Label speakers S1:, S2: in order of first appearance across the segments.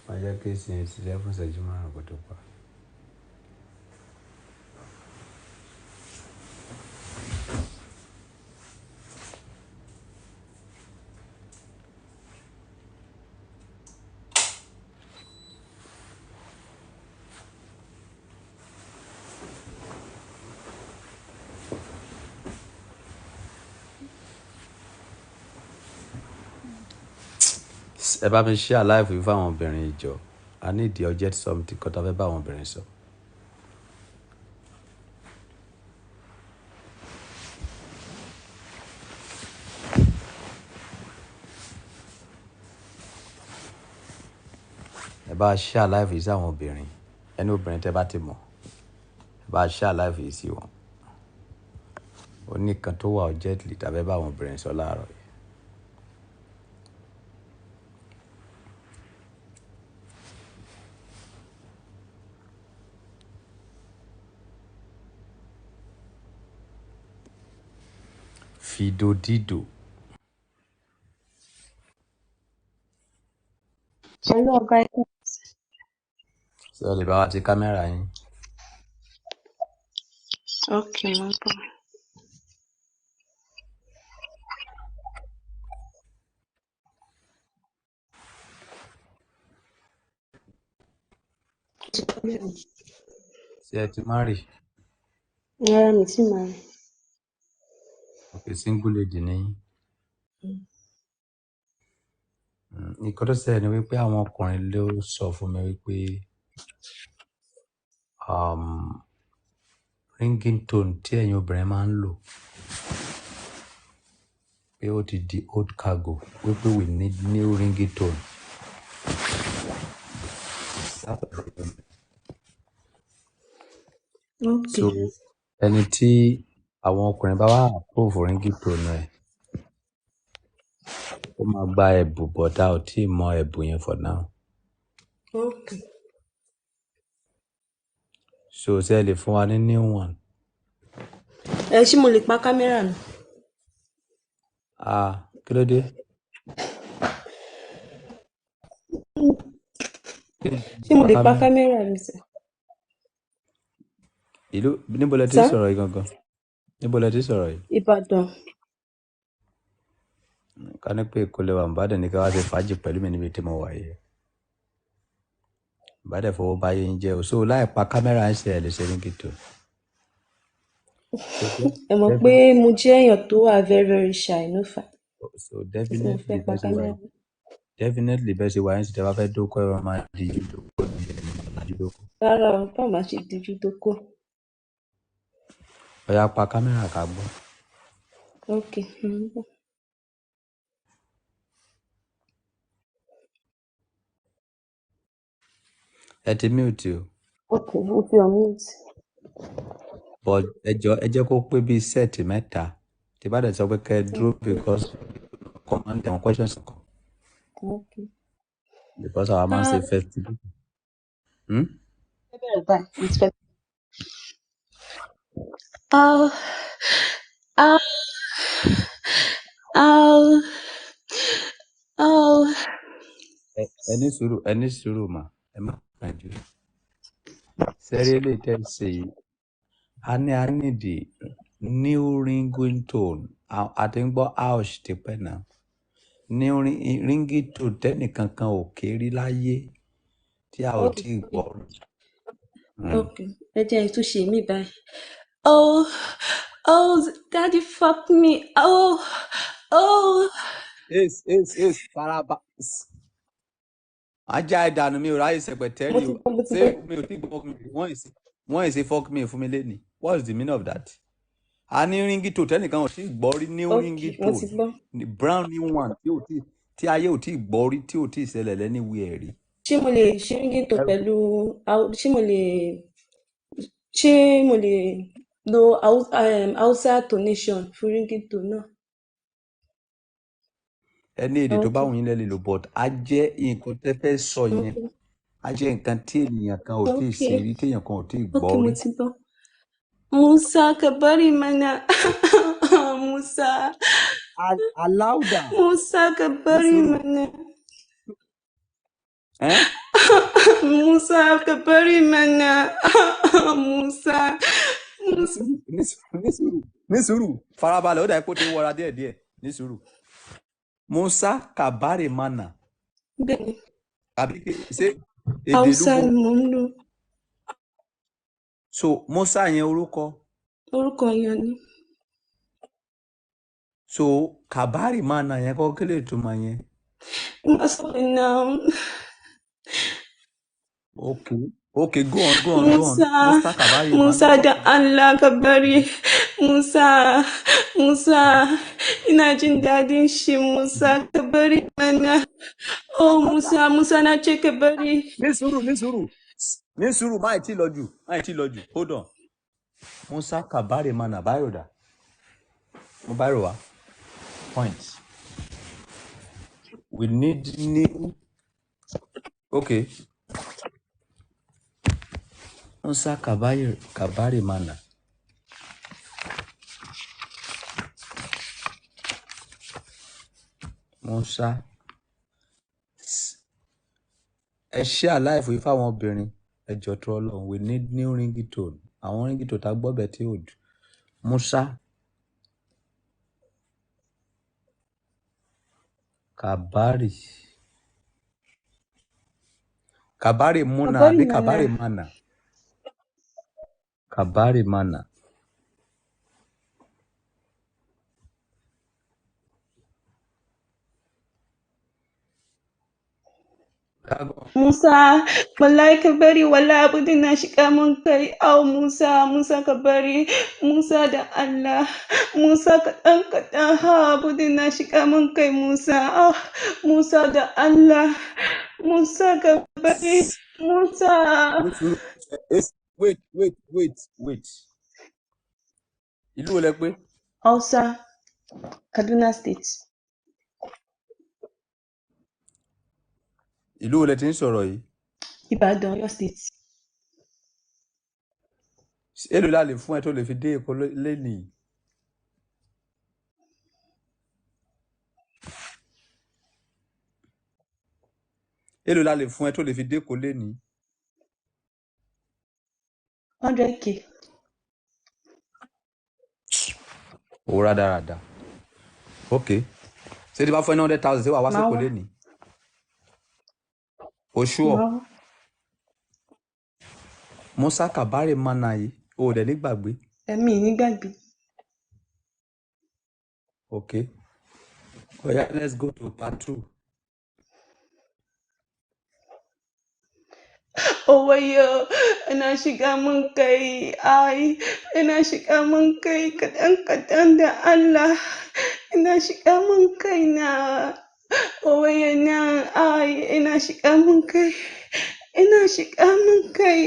S1: Má jẹ́ kí ìsìn ṣiṣẹ́ fún ìṣẹ́jú 5 kó tó pa. Ẹ bá mi share live yìí fáwọn obìnrin ìjọ. I need the urgent something kó tó fẹ́ bá àwọn obìnrin sọ. Ẹ bá share live yìí sí àwọn obìnrin. Ẹni obìnrin tẹ́ bá ti mọ̀. Ẹ bá share live yìí sí wọn. Ó ní kan tó wà urgently tàbí bá àwọn obìnrin sọ láàárọ̀ yìí. Fido Dido.
S2: Hello, ọ̀gá ẹ̀kọ́.
S1: Ṣé ẹ lè bá wa ti kámẹ́rà yín?
S2: Ok, mo ń bọ̀.
S1: Ṣé ẹ ti marry?
S2: Rárá, mi tí màá rí.
S1: Okay, single lady ni yín. Nǹkan tó ṣẹlẹ̀ ni wípé àwọn ọkùnrin ló sọ fún mi wípé ringing tone tí ẹ̀yin obìnrin máa ń lò pé ó ti di old cargo, wípé we need new ringing tone.
S2: Ok.
S1: So ẹni tí àwọn ọkùnrin bá wá approve ringing tone ẹ̀, ó máa gba ẹ̀bùn, but a ò tí ì mọ ẹ̀bùn yẹn for now.
S2: Ok.
S1: So ṣé ẹ lè fún wa ní new one?
S2: Ẹ ṣé mo lè pa kámẹ́rà mi?
S1: Ah, kí ló dé?
S2: Ṣé mo
S1: Pa
S2: lè pa
S1: kámẹ́rà.
S2: kámẹ́rà mi sir?
S1: Ìlú níbo lẹ ti ń
S2: Sir?
S1: sọ̀rọ̀ yìí gangan? Níbo lẹ ti ń sọ̀rọ̀ yìí?
S2: Ìbàdàn.
S1: Ká ní pé Èkó lẹ wà, ǹ bá dẹ̀ ní kí wá ṣe fàájì pẹ̀lú mi níbi tí mo wà yìí. Ǹ bá dẹ̀ fọwọ́ báyé yín jẹ́ o. So láì pa kámẹ́rà ń ṣe ẹ̀ lè ṣe ringing tone. So
S2: Ẹ mọ̀ pé mo jẹ́ èèyàn tó wà very very shy, no fa.
S1: So
S2: Tí mo
S1: definitely
S2: fẹ́ pa
S1: bẹ́ẹ̀ ṣe wà
S2: kámẹ́rà.
S1: yìí. Definitely bẹ́ẹ̀ ṣe wà yín sì tẹ́ bá fẹ́ dóko ẹ máa di ju dóko ní ẹ̀ máa di dóko.
S2: Rárá o, báwo máa ṣe dijú tó kù?
S1: Ó yá, pa kámẹ́rà ká gbọ́.
S2: Ok, mo ń bọ̀.
S1: Ẹ ti mute o.
S2: Ok, mo ti unmute.
S1: But ẹ jọ ẹ jẹ́ kó pé bíi set mẹ́ta. Tí bá dẹ̀ sọ pé kẹ́ ẹ dúró because command àwọn questions kan.
S2: Ok.
S1: Because àwa máa ń ṣe
S2: Ah,
S1: festival. Hmm?
S2: Ẹ bẹ̀rẹ̀ báyìí, mo ti fẹ́. Ah, ah, ah, ah.
S1: Ẹ ní sùúrù, ẹ ní sùúrù mà, ẹ má kánjú. Sẹ́rí eléyìí tẹ́ ẹ ṣe yìí, a ní the new ringing tone. A ti ń gbọ́ house tipẹ́ náà. New ringing tone tẹ́nìkankan ò kéré láyé tí a ò
S2: Ok,
S1: tí ì gbọ́.
S2: Ok. Ẹ jẹ́ n tún ṣe mí báyìí. Oh, oh, daddy fuck me. Oh, oh.
S1: Ace, ace, ace, faraba. Ajá ìdànù mi ò ráyè
S2: Mo
S1: sẹ̀pẹ̀tẹ́rì
S2: ti
S1: o.
S2: gbọ́, mo ti
S1: Ṣé
S2: gbọ́.
S1: mi ò tí gbọ́ mi? Wọ́n ì ṣe fuck me fún mi lénìí. What is the meaning of that? A ní ringing tone tẹ́nìkan ò tí ì gbọ́ rí, new
S2: Ok,
S1: ringing
S2: mo ti
S1: tone,
S2: gbọ́.
S1: ní brown new one tí ò tí tí ayé ò tí ì gbọ́ rí, tí ò tí ì ṣẹlẹ̀ lẹ́niwẹ̀ẹ́ rí.
S2: Ṣé mo lè ṣe ringing tone pẹ̀lú ṣé mo lè lo Hausa tonation fún ringing tone náà?
S1: Ẹni èdè tó
S2: Ok,
S1: bá wù yín lẹ lè lò, but á jẹ́ nǹkan tẹ́ fẹ́ sọ yẹn.
S2: Ok,
S1: Á jẹ́ nǹkan tí ènìyàn kan ò tí ì
S2: ok,
S1: ṣe rí, téèyàn kan ò tí ì
S2: ok,
S1: gbọ́
S2: mo
S1: rí.
S2: ti gbọ́. Musa ka bari mana. Musa.
S1: Aláùdà
S2: Musa ka
S1: ní
S2: bari
S1: sùúrù.
S2: mana.
S1: Ẹ́
S2: Musa, ka bari mana. Musa,
S1: ní
S2: Musa.
S1: sùúrù, ní sùúrù, ní sùúrù, ní sùúrù, farabalẹ̀, ó dà pé ó ti ń wọra díẹ̀díẹ̀, ní sùúrù. Musa Kabari Mana.
S2: Bẹ́ẹ̀ni,
S1: Àbí ṣé èdè ìlú
S2: Hausa
S1: bo?
S2: ni mò ń lò.
S1: So Musa yẹn orúkọ.
S2: Orúkọ èèyàn ni.
S1: So Kabari Mana yẹn kọ́, kí lè túmọ̀ yẹn?
S2: Má sọ̀rọ̀ náà.
S1: Okay, go on, go on, go on.
S2: Musa,
S1: Musa Kabari Mana.
S2: Musa da Allah ka bari. Musa, Musa, ina jin daɗin shi. Musa, ka bari mana. Oh Musa, Musa, na ce ka bari.
S1: Ní sùúrù, ní sùúrù, ní sùúrù, má ì tí lọ jù, má ì tí lọ jù, hold on. Musa Kabari Mana, báyò dà, mo báyò wá. Point, we need new. Okay, Musa Kabari Mana. Musa, ẹ ṣe àláìfò yìí fáwọn obìnrin, ẹ jọ̀ọ́ tó Ọlọ́run. We need new ringtone, àwọn ringtone tá a gbọ́ bẹ̀ tí ò dùn. Musa Kabari
S2: Ka
S1: Muna
S2: bari
S1: àbí
S2: mana.
S1: Kabari Mana, Kabari Mana. Kágọ́.
S2: Musa, wallahi ka bari, wallahi abu na shiga mun kai. Au Musa, Musa, ka bari. Musa da Allah. Musa, kaɗan kaɗan, ha, abu na shiga mun kai Musa. Ah, Musa da Allah. Musa, ka bari. Musa.
S1: Ní sùúrù. Wait, wait, wait, wait. Ìlú wo lẹ pé?
S2: Hausa, Kaduna State.
S1: Ìlú wo lẹ ti ń sọ̀rọ̀ yìí?
S2: Ìbàdàn, Ọ̀yọ́ State.
S1: Èló la lè fún ẹ tó lè fi dé Èkó lénìí? Èló la lè fún ẹ tó lè fi dé Èkó lénìí?
S2: 100K.
S1: Owó rádaràda. Ok, ṣé tí bá fún ẹ ní 100,000, ṣé wàá wá
S2: Màá
S1: sÉkòó
S2: wá.
S1: lénìí? O ṣúọ̀?
S2: Màá wá.
S1: Musa Kabari Mana yìí, o ò dẹ̀ ní gbàgbé.
S2: Ẹ̀mí ní gbàgbé.
S1: Ok, oya, let's go to part two.
S2: Oh wayo, ina shiga mun kai, ai, ina shiga mun kai kaɗan kaɗan da Allah, ina shiga mun kai na. Oh wayo na, ai, ina shiga mun kai, ina shiga mun kai,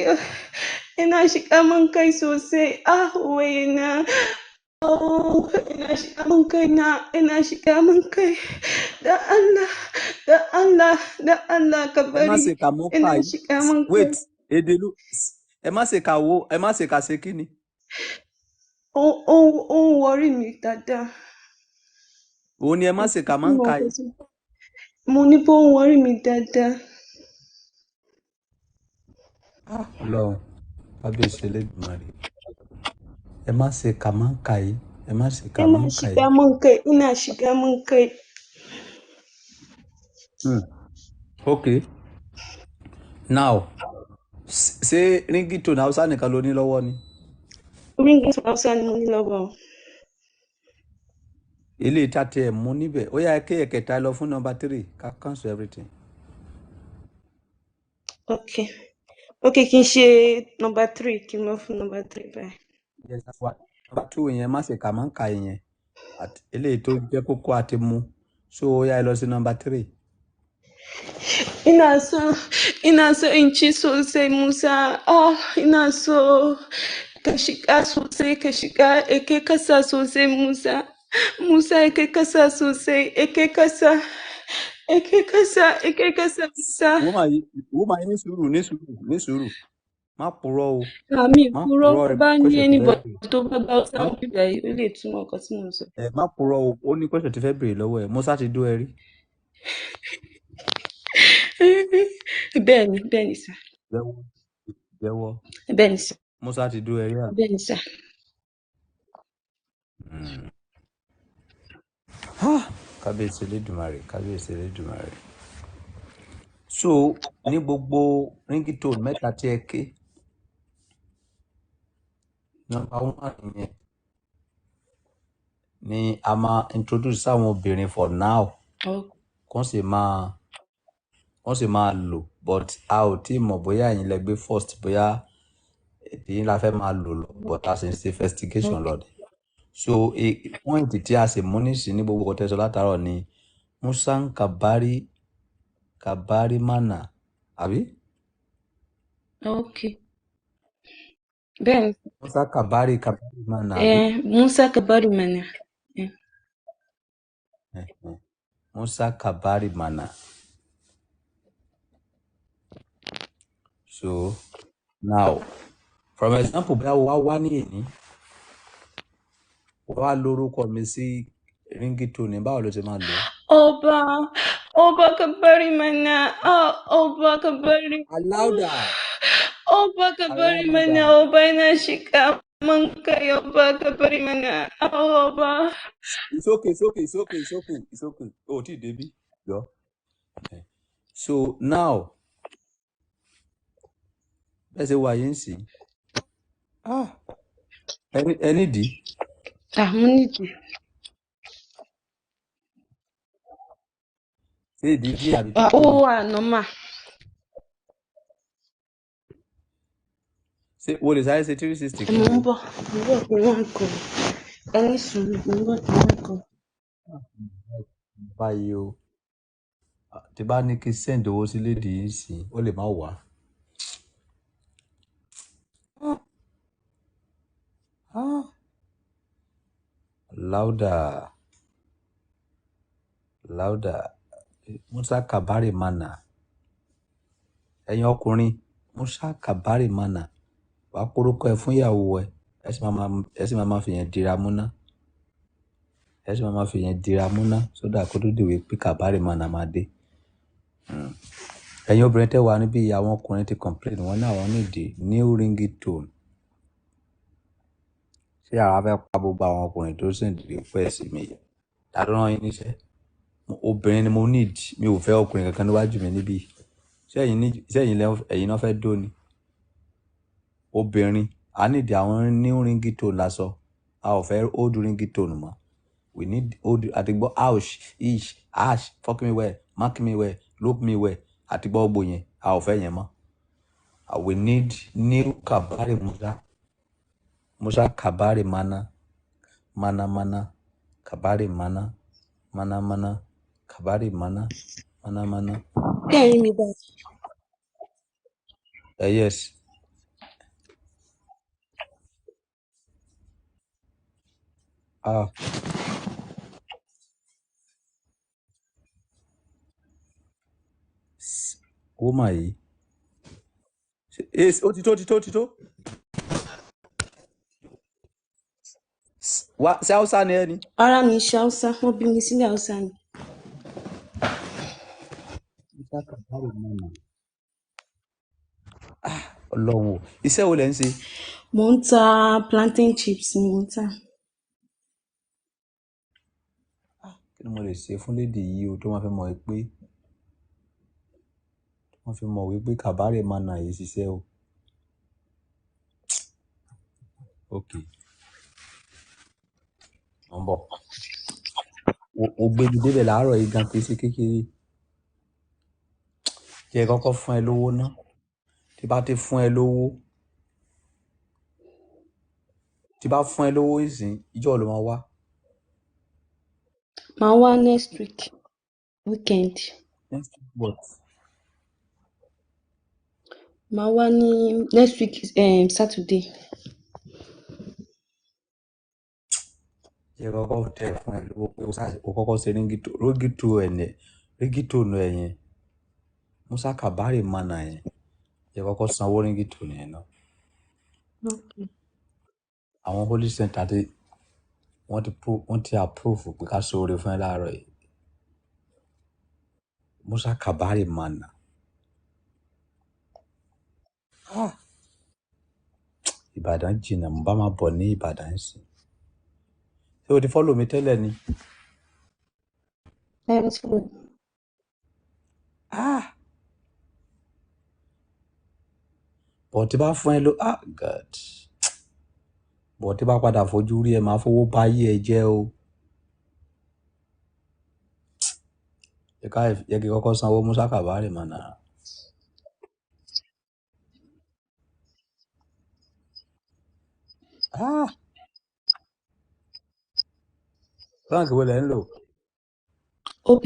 S2: ina shiga mun kai sosai, ah, wayo na. Oh, ina shiga mun kai na, ina shiga mun kai. Da Allah, da Allah, da Allah ka
S1: Ẹ má
S2: bari,
S1: ṣe kà mọ́
S2: ina
S1: kà yìí.
S2: shiga mun kai.
S1: Wait, èdè ìlú, ẹ má ṣe kà wo, ẹ má ṣe kà ṣe kí ni?
S2: Ó ń worry mi dáadáa.
S1: Òun ni ẹ má ṣe kà máa ń
S2: Mo
S1: ka
S2: kò
S1: yìí.
S2: sí. Mo ní pé ó ń worry mi dáadáa.
S1: Ah, Ọlọ́run, kábíyèsí Elédùmarè. Ẹ má ṣe kà máa ń ka yìí, ẹ má ṣe kà
S2: Ina
S1: máa ń ka
S2: shiga
S1: yìí.
S2: mun kai, ina shiga mun kai.
S1: Ok, now, ṣé ringtone Hausa nìkan ló ní lọ́wọ́ ni?
S2: Ringtone Hausa ni mo ní lọ́wọ́.
S1: Ilé ìta tiẹ̀ mú níbẹ̀, ó yá, ẹ ké ẹ̀kẹta lọ fún number three, ká cancel everything.
S2: Okay. Okay, kí n ṣe number three, kí n lọ fún number three báyìí.
S1: Yes, that's why. Number two yẹn, má ṣe kà máa ń ka yẹn, àti eléyìí tó jẹ́ kókó àti mú, so ó yá, ẹ lọ sí number three.
S2: Ina so in ci sosai Musa. Ah, ina so ka shiga sosai, ka shiga, ya kai kasa sosai Musa. Musa, ya kai kasa sosai, ya kai kasa, ya kai kasa, ya kai kasa Musa.
S1: Woman yìí, woman yìí, ní sùúrù, ní sùúrù, ní sùúrù, má purọ́ o.
S2: Àmì
S1: Má
S2: ìpurọ́
S1: purọ́ ẹ
S2: bá ní
S1: question tó fẹ́
S2: anybody
S1: béèrè.
S2: tó bá gba Hausa
S1: Má
S2: ń bíbá yìí, ó lè túmọ̀ nǹkan tí mò ń sọ.
S1: Ẹ má purọ́ o, ó ní question tó fẹ́ béèrè lọ́wọ́ ẹ. Musa ti dó ẹ rí?
S2: Bẹ́ẹ̀ni, bẹ́ẹ̀ni sà.
S1: Jẹ́wọ́, jẹ́wọ́.
S2: Bẹ́ẹ̀ni sà.
S1: Musa ti dó ẹ rí àbí?
S2: Bẹ́ẹ̀ni sà.
S1: Ah, kábíyèsí Elédùmarè, kábíyèsí Elédùmarè. So ní gbogbo ringtone mẹ́ta tí ẹ ké, number one yẹn ni a máa introduce sáwọn obìnrin for now, kán sì máa lò, but a ò tí ì mọ̀ bóyá ẹ̀yin lẹ gbé first, bóyá èdè yín la fẹ́ máa lò lọ, but a sì ń ṣe investigation lọ ni. So point tí a sì mú nísìn ní gbogbo nǹkan tẹ́ sọ látàárọ̀ ni Musa Kabari Kabari Mana, àbí?
S2: Okay. Bẹ́ẹ̀ni.
S1: Musa Kabari Kabari Mana, àbí?
S2: Musa Kabari Mana.
S1: Musa Kabari Mana. So now, for example, bóyá wá wá ní èní, wá lórúkọ mi sí ringtone, báwo ló ṣe máa lò ó?
S2: Ọba, Ọba Kabari Mana. Ah, Ọba Kabari.
S1: Aláùdà.
S2: Ọba Kabari Mana.
S1: Aláùdà.
S2: Ọba iná ṣìkà máa ń kàyé Ọba Kabari Mana. Ah, Ọba.
S1: It's okay, it's okay, it's okay, it's okay, it's okay. O ò tí ì débí. Jọ. So now, bẹ́ẹ̀ ṣe wà yín sí. Ah, ẹni dì í.
S2: Ah, mo nídìí.
S1: Ṣé ìdí díẹ̀ àbí tó
S2: Ah, ó
S1: tóbi?
S2: wà normal.
S1: Ṣé wo lè sáré ṣe 360 kí
S2: Mo
S1: n
S2: ń
S1: wò?
S2: bọ̀, mo ń bọ̀ kí n wá nǹkan. Ẹ ní sùúrù, mo ń bọ̀ kí n wá nǹkan.
S1: Báyìí o, tí bá ní kí send owó sí lady yìí sí, ó lè má wá. Ah, louder, louder. Musa Kabari Mana. Ẹ̀yin ọkùnrin, Musa Kabari Mana. Wàá porúkọ ẹ fún ìyàwó ẹ, ẹ sì máa fi yẹn dira múná. Ẹ sì máa fi yẹn dira múná sódà kó tó dìwé pé Kabari Mana máa dé. Ẹ̀yin obìnrin tẹ́ wà níbí, àwọn ọkùnrin ti complain, wọ́n ní àwọn need new ringtone. Ṣé àwa fẹ́ pa gbogbo àwọn ọkùnrin tó send request mi? Ta ló rán yín níṣẹ́? Obìnrin ni mo need, mi ò fẹ́ ọkùnrin kankan níwájú mi níbí. Ṣé ẹ̀yin ní, ṣé ẹ̀yin lẹ, ẹ̀yin náà fẹ́ dó ni? Obìnrin, a need àwọn new ringtone lásọ. A ò fẹ́ old ringtone mọ́. We need old, àti gbọ́ ouch, ish, ash, fuck me well, mark me well, look me well, àti gbọ́ gbogbo yẹn, a ò fẹ́ yẹn mọ́. We need new Kabari Musa. Musa Kabari Mana, Mana Mana, Kabari Mana, Mana Mana, Kabari Mana, Mana Mana.
S2: Kí ẹ̀yin mi báyìí.
S1: Yes. Ah, woman yìí. Yes, ó ti tó, ó ti tó, ó ti tó. Wá, ṣé Hausa ni ẹ ni?
S2: Ara mi ṣe Hausa, wọ́n bí mi sílẹ̀ Hausa ni.
S1: Musa Kabari Mana. Ọlọ́run o, iṣẹ́ wo lẹ ń ṣe?
S2: Mo ń ta plantain chips ni mo ń tà.
S1: Kí ni mo lè ṣe fún lady yìí o tó máa fi mọ̀ pé, tó máa fi mọ̀ wípé Kabari Mana yìí ṣiṣẹ́ o. Okay, mo ń bọ̀. O gbé mi débẹ̀ láàárọ̀ yìí gan, kì í ṣe kékeré. Jẹ́ kọ́kọ́ fún ẹ lówó ná. Tí bá ti fún ẹ lówó, tí bá fún ẹ lówó ìsìn, ìjọ́ wo ló máa wá?
S2: Màá wá next week, weekend.
S1: Next week what?
S2: Màá wá ní next week Saturday.
S1: Jẹ́ kọ́kọ́ tẹ̀ fún ẹ lówó pé o kọ́kọ́ ṣe ringtone ẹ̀ ní, ringtone ẹ̀ yẹn. Musa Kabari Mana yẹn. Jẹ́ kọ́kọ́ sanwó ringtone yẹn náà.
S2: Okay.
S1: Àwọn Holy Center ti, wọ́n ti approve pé ká ṣoore fún ẹ láàárọ̀ yìí. Musa Kabari Mana. Ìbàdàn jìnnà, mo bá máa bọ̀ ní Ìbàdàn sí. Ṣé o ti follow mi tẹ́lẹ̀ ni?
S2: Ẹ mo ti follow.
S1: Ah, bọ̀ tí bá fún ẹ ló, ah God. Bọ̀ tí bá padà fojú rí ẹ, máa fowó bá yé ẹ jẹ́ o. Yẹ kí kọ́kọ́ sanwó Musa Kabari mọ̀ náà. Ah, báńkì wo lẹ̀ ń lò?
S2: OP.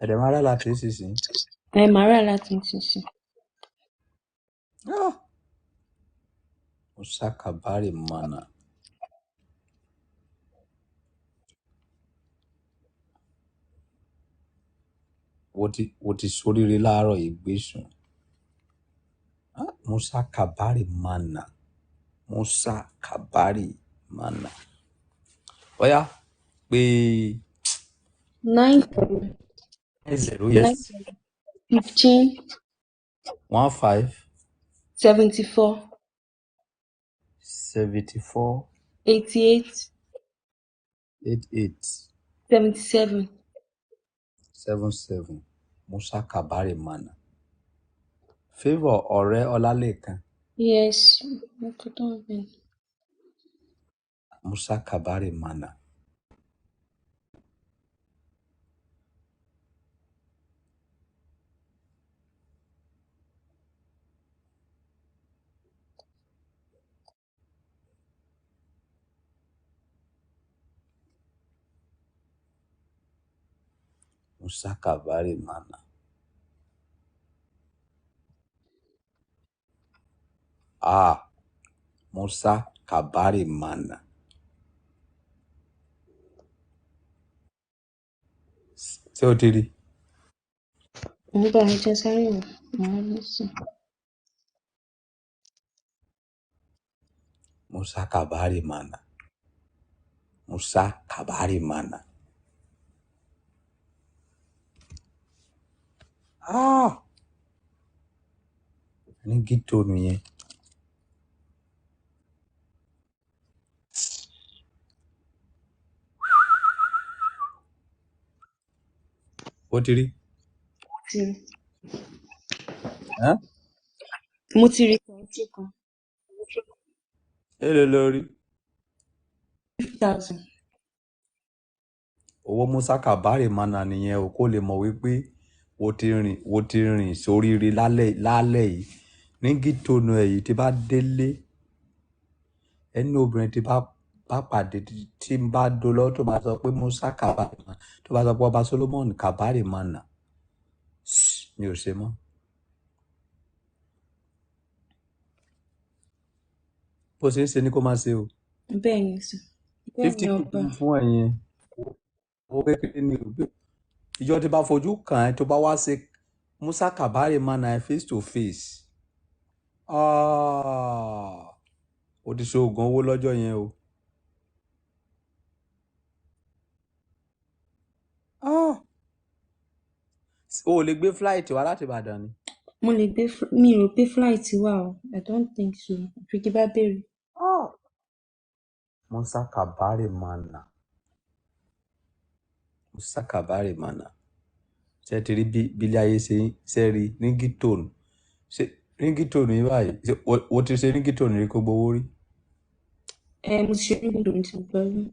S1: Ẹ̀dẹ̀ máa rà láti sísìn.
S2: Ẹ màá rà láti nísinsìnyí.
S1: Ah, Musa Kabari mọ̀ náà. Wo ti soríire láàárọ̀ yìí gbé sùn. Ah, Musa Kabari mana. Musa Kabari mana. Ọ̀yá pé
S2: 9 0
S1: 0
S2: 9
S1: yes
S2: 15
S1: 15
S2: 74
S1: 74
S2: 88
S1: 88
S2: 77.
S1: 77. Musa Kabari mana. Favour ọ̀rẹ́ Ọlálékan.
S2: Yes, mo kò tó ń bẹ̀.
S1: Musa Kabari mana. Musa Kabari mana. Ah, Musa Kabari mana. Ṣé o ti rí?
S2: Mo bá ẹ jẹ́ sáré wò, màá lọ sí.
S1: Musa Kabari mana. Musa Kabari mana. Ah, ní gítònù yẹn. O ti rí?
S2: Ti rí.
S1: Ẹ́n?
S2: Mo ti rí kan tí kan.
S1: Èló lórí?
S2: 50,000.
S1: Owó Musa Kabari mana nìyẹn o, kó lè mọ̀ wípé wo ti rìn sóríire lálẹ́ yìí. Ní gítònù ẹ̀ yìí tí bá délé, ẹni obìnrin tí bá pàdé tí ń bá dolọ́ tó bá sọ pé Musa Kabari mana, tó bá sọ pé ọba Solomon Kabari mana, mi ò ṣe mọ́. Bó ṣe ń ṣe ni kó máa ṣe o.
S2: Bẹ́ẹ̀ ni sir. Bẹ́ẹ̀
S1: 50
S2: ni
S1: k
S2: ọba.
S1: tí mo fún ẹ yẹn, owó kékeré ni o. Ìjọ tí bá fojú kàn ẹ́ tó bá wá ṣe Musa Kabari mana ẹ face to face. Ah, o ti ṣe oògùn owó lọ́jọ́ yẹn o. Ah, o ò lè gbé flight wá láti Ìbàdàn ni.
S2: Mo lè gbé mi rò pé flight wà o. I don't think so. Àfi kí bá béèrè.
S1: Ah, Musa Kabari mana. Musa Kabari mana. Ṣé ti rí bí bílé ayé ṣe ń ṣe rí ríngìtònù? Ṣé ríngìtònù yìí báyìí? Ṣé o ti ṣe ríngìtònù rí kó gbowó rí?
S2: Ẹ mo ti ṣe ríngìtònù tí mo gbọ́ rí.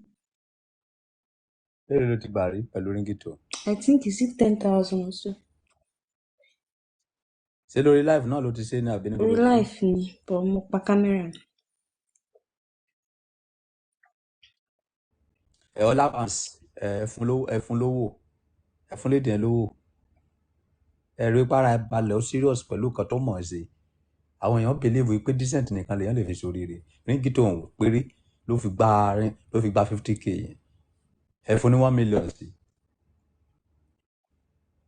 S1: Èló ló ti gbà rí pẹ̀lú ríngìtònù?
S2: I think is it 10,000 or so.
S1: Ṣé lórí live náà ló ti ṣe ní àbí níbo
S2: Orí
S1: ló ti ṣe?
S2: live ni, but mo pa kámẹ́rà mi.
S1: Ẹ ọlá ẹ fún lówó, ẹ fún lówó, ẹ fún lédè ẹ lówó. Ẹ rí para ẹ balẹ̀ ó serious pẹ̀lú nǹkan tó mọ̀ ẹ́ ṣe. Àwọn èèyàn believe pé decent nìkan lèèyàn lè fi ṣoríire. Ríngìtònù péré ló fi gba 50k yẹn. Ẹ fún ní 1 million sí.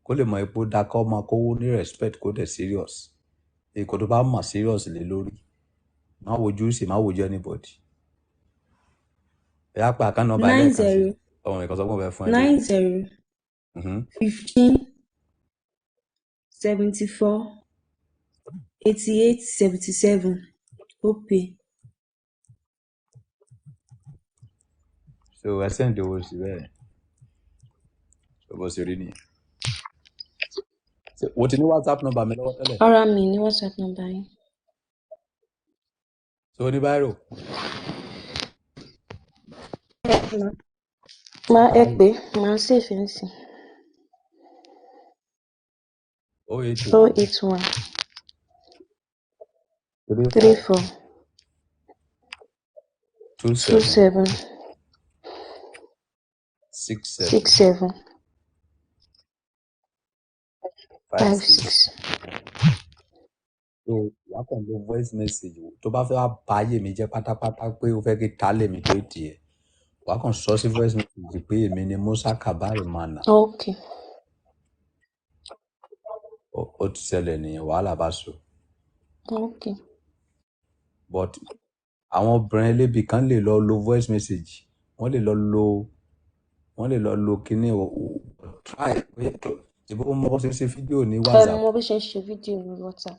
S1: Kó lè mọ̀ epo dakọ́ ọmọ kówó ní respect kó dẹ̀ serious. Èkó tó bá mọ̀ serious lé lórí. Má wojú sí, má wojú anybody. Ẹ á pa account number
S2: 9
S1: ẹlẹ́ẹ̀kan sí.
S2: 0
S1: Ọmọ mi kan sọ pé mo fẹ́ fún ẹ lówó.
S2: 9 0 15 74 88 77. Opay.
S1: So ẹ send owó sí bẹ́ẹ̀. So bó ṣe rí nìyẹn. Ṣé o ti ní WhatsApp number mi lọ́wọ́ tẹ́lẹ̀?
S2: Rárá, mi ní WhatsApp number yín.
S1: So o ní báírò?
S2: Má ẹ
S1: Báírò
S2: pé màá save ẹ̀ nísìn.
S1: O eight
S2: O
S1: one
S2: eight one
S1: three
S2: three
S1: four
S2: four
S1: two
S2: two
S1: seven
S2: seven
S1: six
S2: six
S1: seven
S2: seven
S1: five
S2: five
S1: six.
S2: six.
S1: So wàá kàn lo voice message tó bá fẹ́ wá ba ayé mi jẹ́ pátápátá pé o fẹ́ kí ta lè mi tó tiẹ̀. Wàá kàn sọ sí voice message pé èmi ni Musa Kabari Mana.
S2: Okay.
S1: Ó ti ṣẹlẹ̀ nìyẹn, wàhálà bá so.
S2: Okay.
S1: But àwọn obìnrin elébi kan lè lọ lo voice message, wọ́n lè lọ lo kíní try pé ìbò mọ bó ṣe ṣe fídíò ní
S2: Ẹ
S1: WhatsApp.
S2: mọ bí ṣe ń ṣe fídíò ní WhatsApp.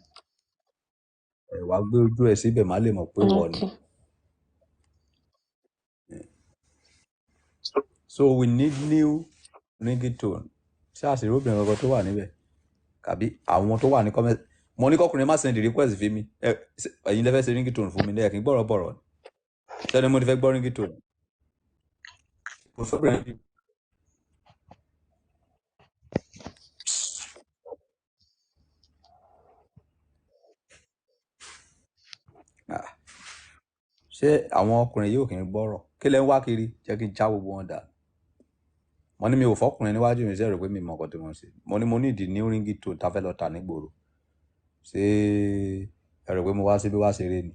S1: Ẹ wàá gbé ojú ẹ síbẹ̀, má lè mọ̀ pé wọ́n ni.
S2: Okay.
S1: So we need new ringtone. Ṣé àṣírí obìnrin kankan tó wà níbẹ̀? Kàbí àwọn tó wà ní comment. Mo ní kọkùnrin má send request fi mi. Ẹ ẹ̀yin lẹ fẹ́ ṣe ringtone fún mi ní ẹ̀kí gbọ́rọ̀ bọ̀rọ̀. Sẹ́ni mo ti fẹ́ gbọ́ ringtone. Kò sóbìnrin bí. Ah, ṣé àwọn ọkùnrin yóò kì í gbọ́rọ̀? Kí lẹ ń wá kiri? Jẹ́ kí n já gbogbo wọn dà. Mo ní mi ò fọkùnrin níwájú mi ṣe rò pé mi mọ nǹkan tí mo ń ṣe. Mo ní mo ní ìdí new ringtone tá fẹ́ lọ tà nígboro. Ṣé ẹ rò pé mo wá síbí wá ṣeré ni?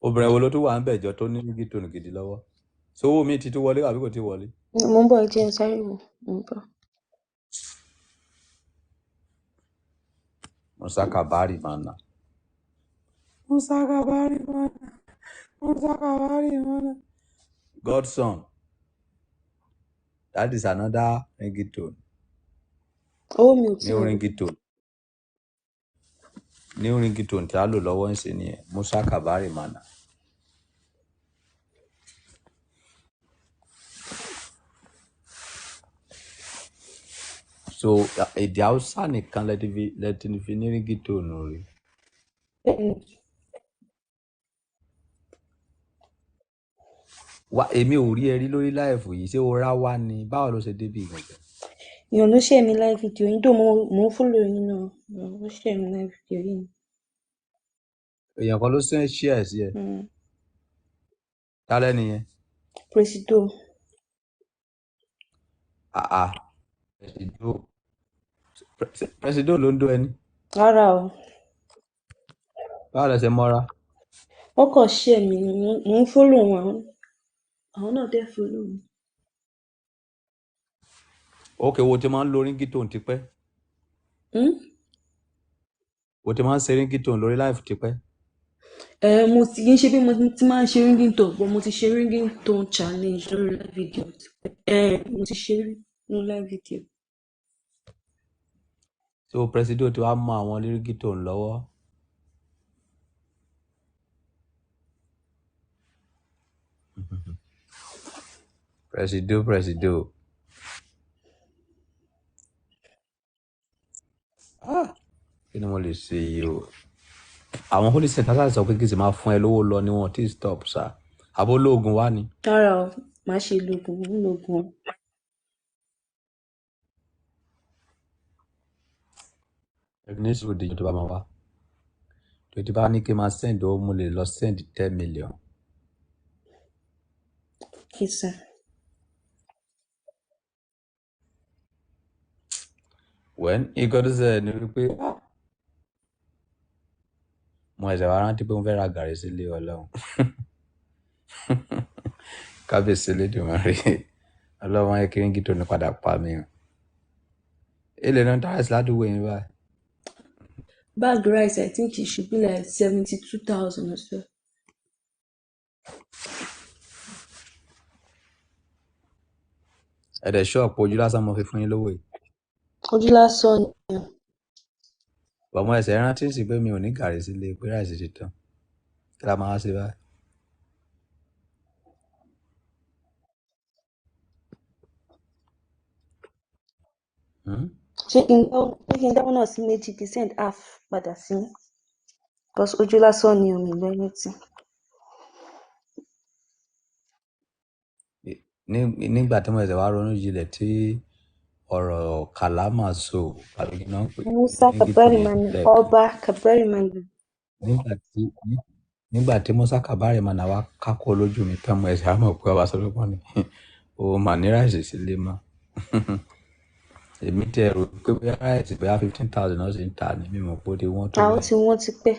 S1: Obìnrin wo ló tún wà ń bẹ̀jọ tó ní ringtone gidi lọ́wọ́? Sówó mi ti tún wọlé àbí kò tí wọlé?
S2: Mo ń bọ̀, ẹ jẹ́ n sáré wò. Mo ń bọ̀.
S1: Musa Kabari Mana. Musa Kabari Mana. Musa Kabari Mana. Godson, that is another ringtone.
S2: Owó mi ò tí
S1: New
S2: wọlé.
S1: ringtone. New ringtone tí a lò lọ́wọ́ ń ṣe nìyẹn. Musa Kabari Mana. So èdè Hausa nìkan lẹ ti fi ní ringtone rí.
S2: Bẹ́ẹ̀ni.
S1: Wá èmi ò rí ẹ rí lórí láìfù yìí, ṣé o rá wá ni? Báwo ló ṣe débi gangan?
S2: Èèyàn ló share mi live video yín, though mo ń follow yín náà. Èèyàn ló share mi live video yín.
S1: Èèyàn kan ló ṣe ń share sí ẹ. Tálẹ́ nìyẹn.
S2: Presido.
S1: Àà, Presido. Presido ló ń dó ẹni.
S2: Rárá o.
S1: Báwo lẹ ṣe mọ́ra?
S2: Wọ́n kàn share mi ni, mo ń follow wọn. Àwọn náà dẹ̀ follow mi.
S1: Ok, wo ti máa ń lo ringtone tipẹ́?
S2: Hmm?
S1: Wo ti máa ń ṣe ringtone lórí live tipẹ́?
S2: Ẹ mo ti kì í ṣe bí mo ti máa ń ṣe ringtone, but mo ti ṣe ringtone challenge lórí live video. Ẹ mo ti ṣe rí lórí live video.
S1: So Presido ti wá mọ àwọn ringtone lọ́wọ́. Presido, Presido. Ah, kí ni mo lè ṣe yìí o? Àwọn holy center sá sọ pé kí n sì máa fún ẹ lówó lọ ni wọn ti stop sá. Àbó lóògùn wá ni.
S2: Rárá o, màá ṣe lògùn, mo ń lògùn.
S1: Ní sùúrù díjọ́ tó bá máa wá. Tó ti bá ní kí n máa send owó, mo lè lọ send 10 million.
S2: Okay, sir.
S1: When nǹkan tó ṣẹlẹ̀ ni wípé mo ẹ̀sẹ̀ wá rántí pé mo fẹ́ ra gàrí sílé Ọlọ́run. Kábíyèsí Elédùmarè. Ọlọ́run ayé kí ringtone padà pa mí o. Èlé náà ń tàrẹ́sì ládùúgbò yín báyìí.
S2: Bag rice, I think it should be like 72,000 or so.
S1: Ẹ dẹ̀ ṣọ́ọ̀pù ojú lásán mo fi fún yín lówó yìí.
S2: Ojú lásán ni o.
S1: Bọ̀mọ́ ẹsẹ̀ rántí sí pé mi ò ní gàrí sílé, pé ráìsì ti tán. Kí la máa wá ṣe báyìí? Hmm?
S2: Ṣé kí n dáwọ́ náà sí méjì kí n send half padà sí yín? Because ojú lásán ni o, mi lọ anything.
S1: Nígbà tí mo ẹsẹ̀ wá ronú jinlẹ̀ tí ọ̀rọ̀ kàlámà so àbí kí náà ń pè
S2: Musa
S1: ní gítò
S2: Kabari
S1: yẹn
S2: Mana,
S1: lẹ́ẹ̀kan.
S2: Ọba Kabari Mana.
S1: Nígbà tí Musa Kabari Mana wá kákó lójú mi tán, mo ẹsẹ̀ á mọ̀ pé ọba Solomoni o mà ní ráìsì sílé mọ́. Èmi tẹ rò pé bóyá ráìsì bóyá 15,000 náà sì ń tà ní mímọ̀ pé ó ti wọ́n tó
S2: Àwọn
S1: bẹ́ẹ̀.
S2: tí wọ́n ti pẹ́.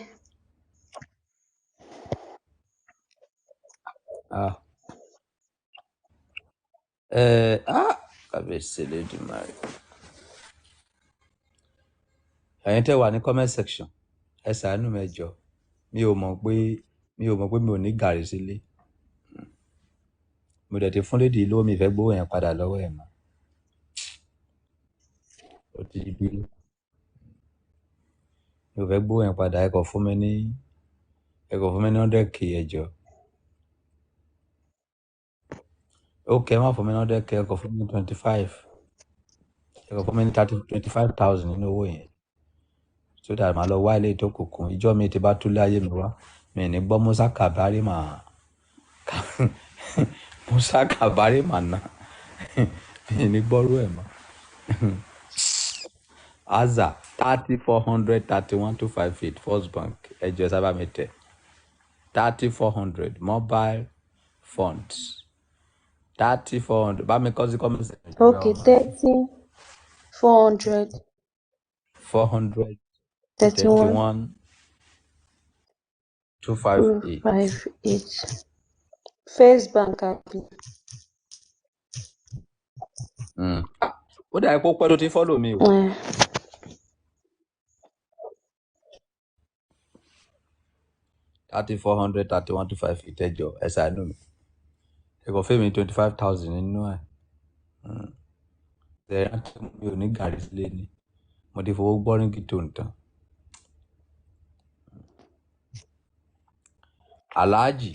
S1: Ah, kábíyèsí Elédùmarè. Ẹ̀yin tẹ́ wà ní comment section, ẹ ṣàánú mi ẹ jọ̀ọ́. Mi ò mọ̀ pé mi ò mọ̀ pé mi ò ní gàrí sílé. Mo dẹ̀ ti fún lady lówó, mi ì fẹ́ gbówó yẹn padà lọ́wọ́ ẹ̀ mọ́. Ó ti bí mi ò fẹ́ gbówó yẹn padà, ẹ kàn fún mi ní 100K ẹ jọ̀ọ́. Ok, ẹ má fún mi ní 100K, ẹ kàn fún mi ní 25. Ẹ kàn fún mi ní 30 25,000 nínú owó yẹn. So that màá lọ wá ilé tó kù kún. Ìjọ́ mi ti bá túlé ayé mi wá, mi ò ní gbọ́ Musa Kabari mà Musa Kabari mà ná. Mi ò ní gbọ́rú ẹ̀ mọ́. Aza 30 400 31 258 First Bank. Ẹ jọ̀ọ́ ẹ sábà mi tẹ̀. 30 400 mobile funds. 30 400. Bá mi kọ́ sí comment section.
S2: Okay, 30 400
S1: 400
S2: 31
S1: 31 two five
S2: 2
S1: eight.
S2: 5 8. First Bank àbí.
S1: Ó dàbí pé ó pẹ́ tó ti follow mi o. 30 400 31 258 ẹ jọ̀ọ́ ẹ ṣàánú mi. Ẹ kàn fún mi 25,000 nínú ẹ̀. Ẹ rántí mi ò ní gàrí sílé ni. Mo ti fowó gbọ́ ríngì tó ń tán. Alhaji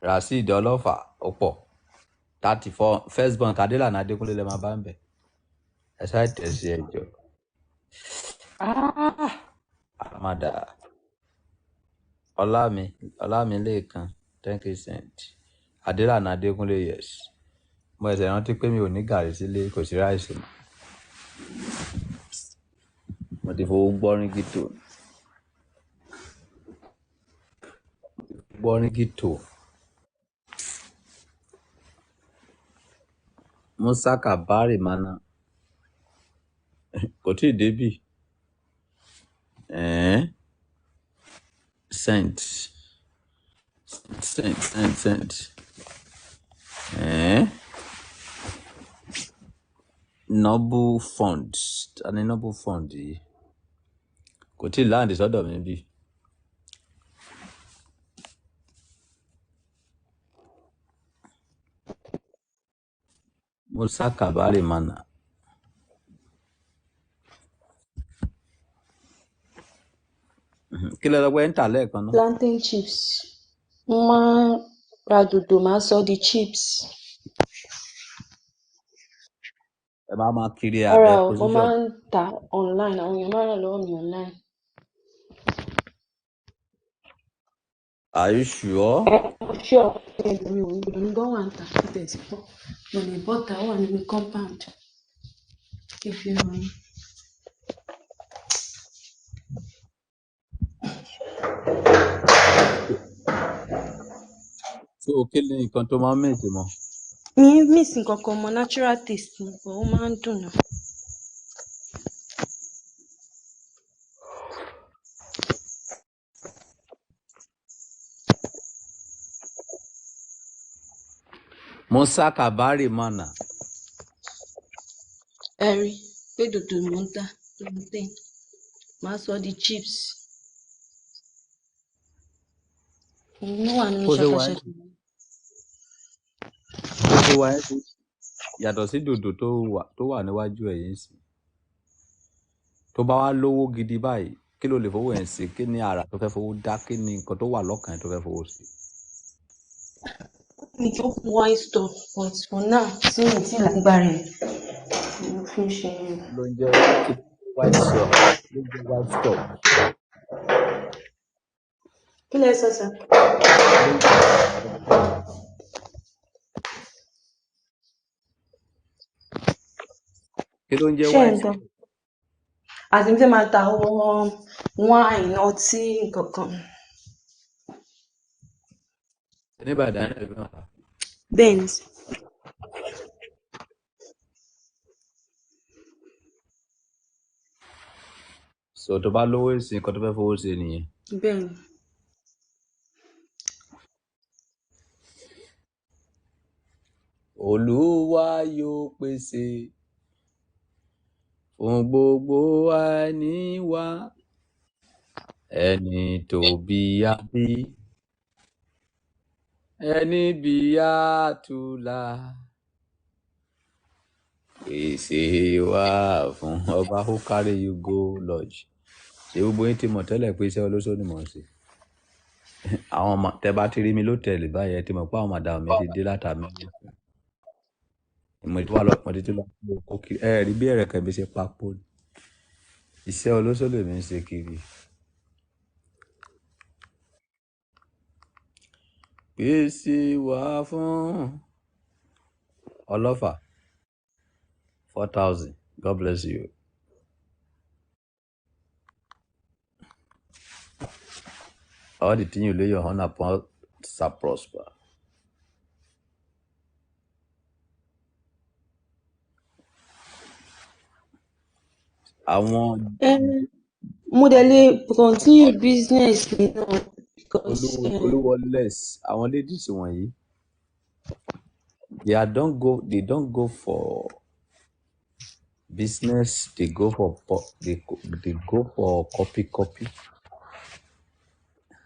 S1: Rasheed Ọlọ́fà ó pọ̀. 34 First Bank Adélànà Adékúnlé lè máa bá ń bẹ̀. Ẹ ṣáà tẹ̀ sí ẹ jọ̀ọ́. Àmàdà Ọlámi Ọlámilékan 10%. Adélànà Adékúnlé yes. Mo ẹsẹ̀ rántí pé mi ò ní gàrí sílé, kò sí ráìsì mọ́. Mo ti fowó gbọ́ ríngì tó. Gbọ́ ríngì tó. Musa Kabari Mana kò tíì débì. Sent sent sent sent. Noble Fund. Ta ni Noble Fund yìí? Kò tíì láǹdì sọ́dọ̀ mi bí. Musa Kabari Mana. Kí lẹ sọ pé ń tà lẹ́ẹ̀kan náà?
S2: Plantain chips. Mo máa ń ra dòdò, màá sọ di chips.
S1: Ẹ máa máa kiri
S2: Rárá
S1: àbẹ
S2: o, mo
S1: kó sí
S2: máa
S1: ṣọ́ọ̀bù.
S2: ń tà online, àwọn èèyàn máa ń rà lọ́wọ́ mi online.
S1: Are you sure?
S2: Mo ṣe ọ̀pẹ mi ò ní gan wà ń tà títẹ̀ sí pọ̀. Mo lè bọ́ta ó wà nínú compound. Kí fi hàn yín.
S1: So kí ni nǹkan tó máa ń mix mọ́?
S2: Mi ò mix nǹkan kan mọ́, natural taste ni, but ó máa ń dùn náà.
S1: Musa Kabari Mana.
S2: Ẹ rí pé dòdò ni mò ń tà, plantain. Màá sọ di chips. Òun ló wà nínú
S1: Bó ṣe wà ẹ́
S2: ṣakaṣaka.
S1: Bó ṣe wà ẹ́ Yàtọ̀ sí dòdò tó wà níwájú ẹ̀ yìí sí, tó bá wá lówó gidi báyìí, kí ló lè fowó ẹ̀ ṣe? Kí ni àrà tó fẹ́ fowó dá? Kí ni nǹkan tó wà lọ́kàn ẹ̀ tó fẹ́ fowó ṣe?
S2: Mi tó wine store, but for now tí mi ti lágbára ẹ̀ mo fi ń ṣe.
S1: Ló ń jẹ́ kí white shop, ló ń jẹ́ white store?
S2: Kí lẹ sọ sir?
S1: Kí ló ń jẹ́
S2: Ṣé ẹ̀
S1: white
S2: ń gbọ́?
S1: store?
S2: Àti mi fẹ́ máa ta àwọn wine, ọtí, nǹkan kan.
S1: Ní Ìbàdàn náà ló máa ta.
S2: Bẹ́ẹ̀ ni sir.
S1: So tó bá lówó ìsìn, nǹkan tó fẹ́ fowó ṣe nìyẹn.
S2: Bẹ́ẹ̀ ni.
S1: Olúwa yóò pèsè fún gbogbo àìní wa, ẹni tó bí á bí, ẹni bí á tùlà, pèsè wá fún ọba. Who carry you go lodge. Ṣé gbogbo yín ti mọ̀ tẹ́lẹ̀ pé iṣẹ́ olóṣó ni mò ń ṣe? Àwọn ọmọ tẹ bá ti rí mi lótẹ́ẹ̀lì báyìí, ẹ ti mọ̀ pé àwọn màdàmú mi ti dé látàmì. Mo ti wá lọ, mo ti tún lọ kó kiri. Ẹ rí bí ẹ̀rẹ̀kẹ́ mi ṣe papò ni. Iṣẹ́ olóṣó lèmi ń ṣe kiri. Pèsè wá fún ọlọ́fà 4,000. God bless you. All the things you lay your hand upon shall prosper. Àwọn
S2: Mo dẹ̀ lè continue business mi náà because
S1: olúwọlẹ́s, àwọn ladies wọ̀nyí, they don't go for business, they go for they go for copy copy.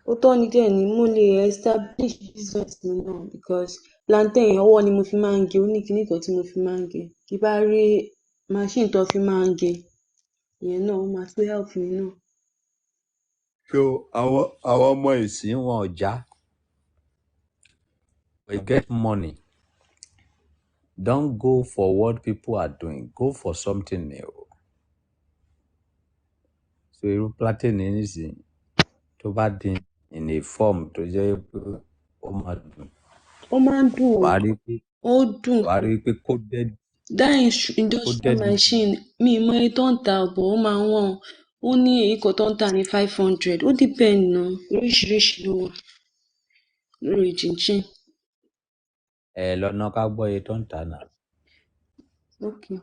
S2: Ó tọ́ ni díẹ̀ ni mo lè establish business mi náà because plantain ọwọ́ ni mo fi máa ń gé, ó ní kinní kan tí mo fi máa ń gé. Tí bá rí machine tó fi máa ń gé, ìyẹn náà ó máa tún help mi náà.
S1: So àwọn ọmọ ìsìn wọn ò já. We get money. Don't go for what people are doing. Go for something new. So irú plantain ní nísìnyí tó bá dín in a form tó jẹ́ pé ó máa dùn.
S2: Ó máa ń dùn o.
S1: Wàá rí pé
S2: Ó dùn.
S1: Wàá rí pé coded
S2: That industrial
S1: coded
S2: machine, mi ì mọ iye tó ń tà but ó máa wọ́n. Ó ní èyí kan tó ń tà ní 500. Ó depend náà. Oríṣiríṣi ló wà lórí chinchin.
S1: Ẹ lọ́nà ká gbọ́ iye tó ń tà náà.
S2: Okay.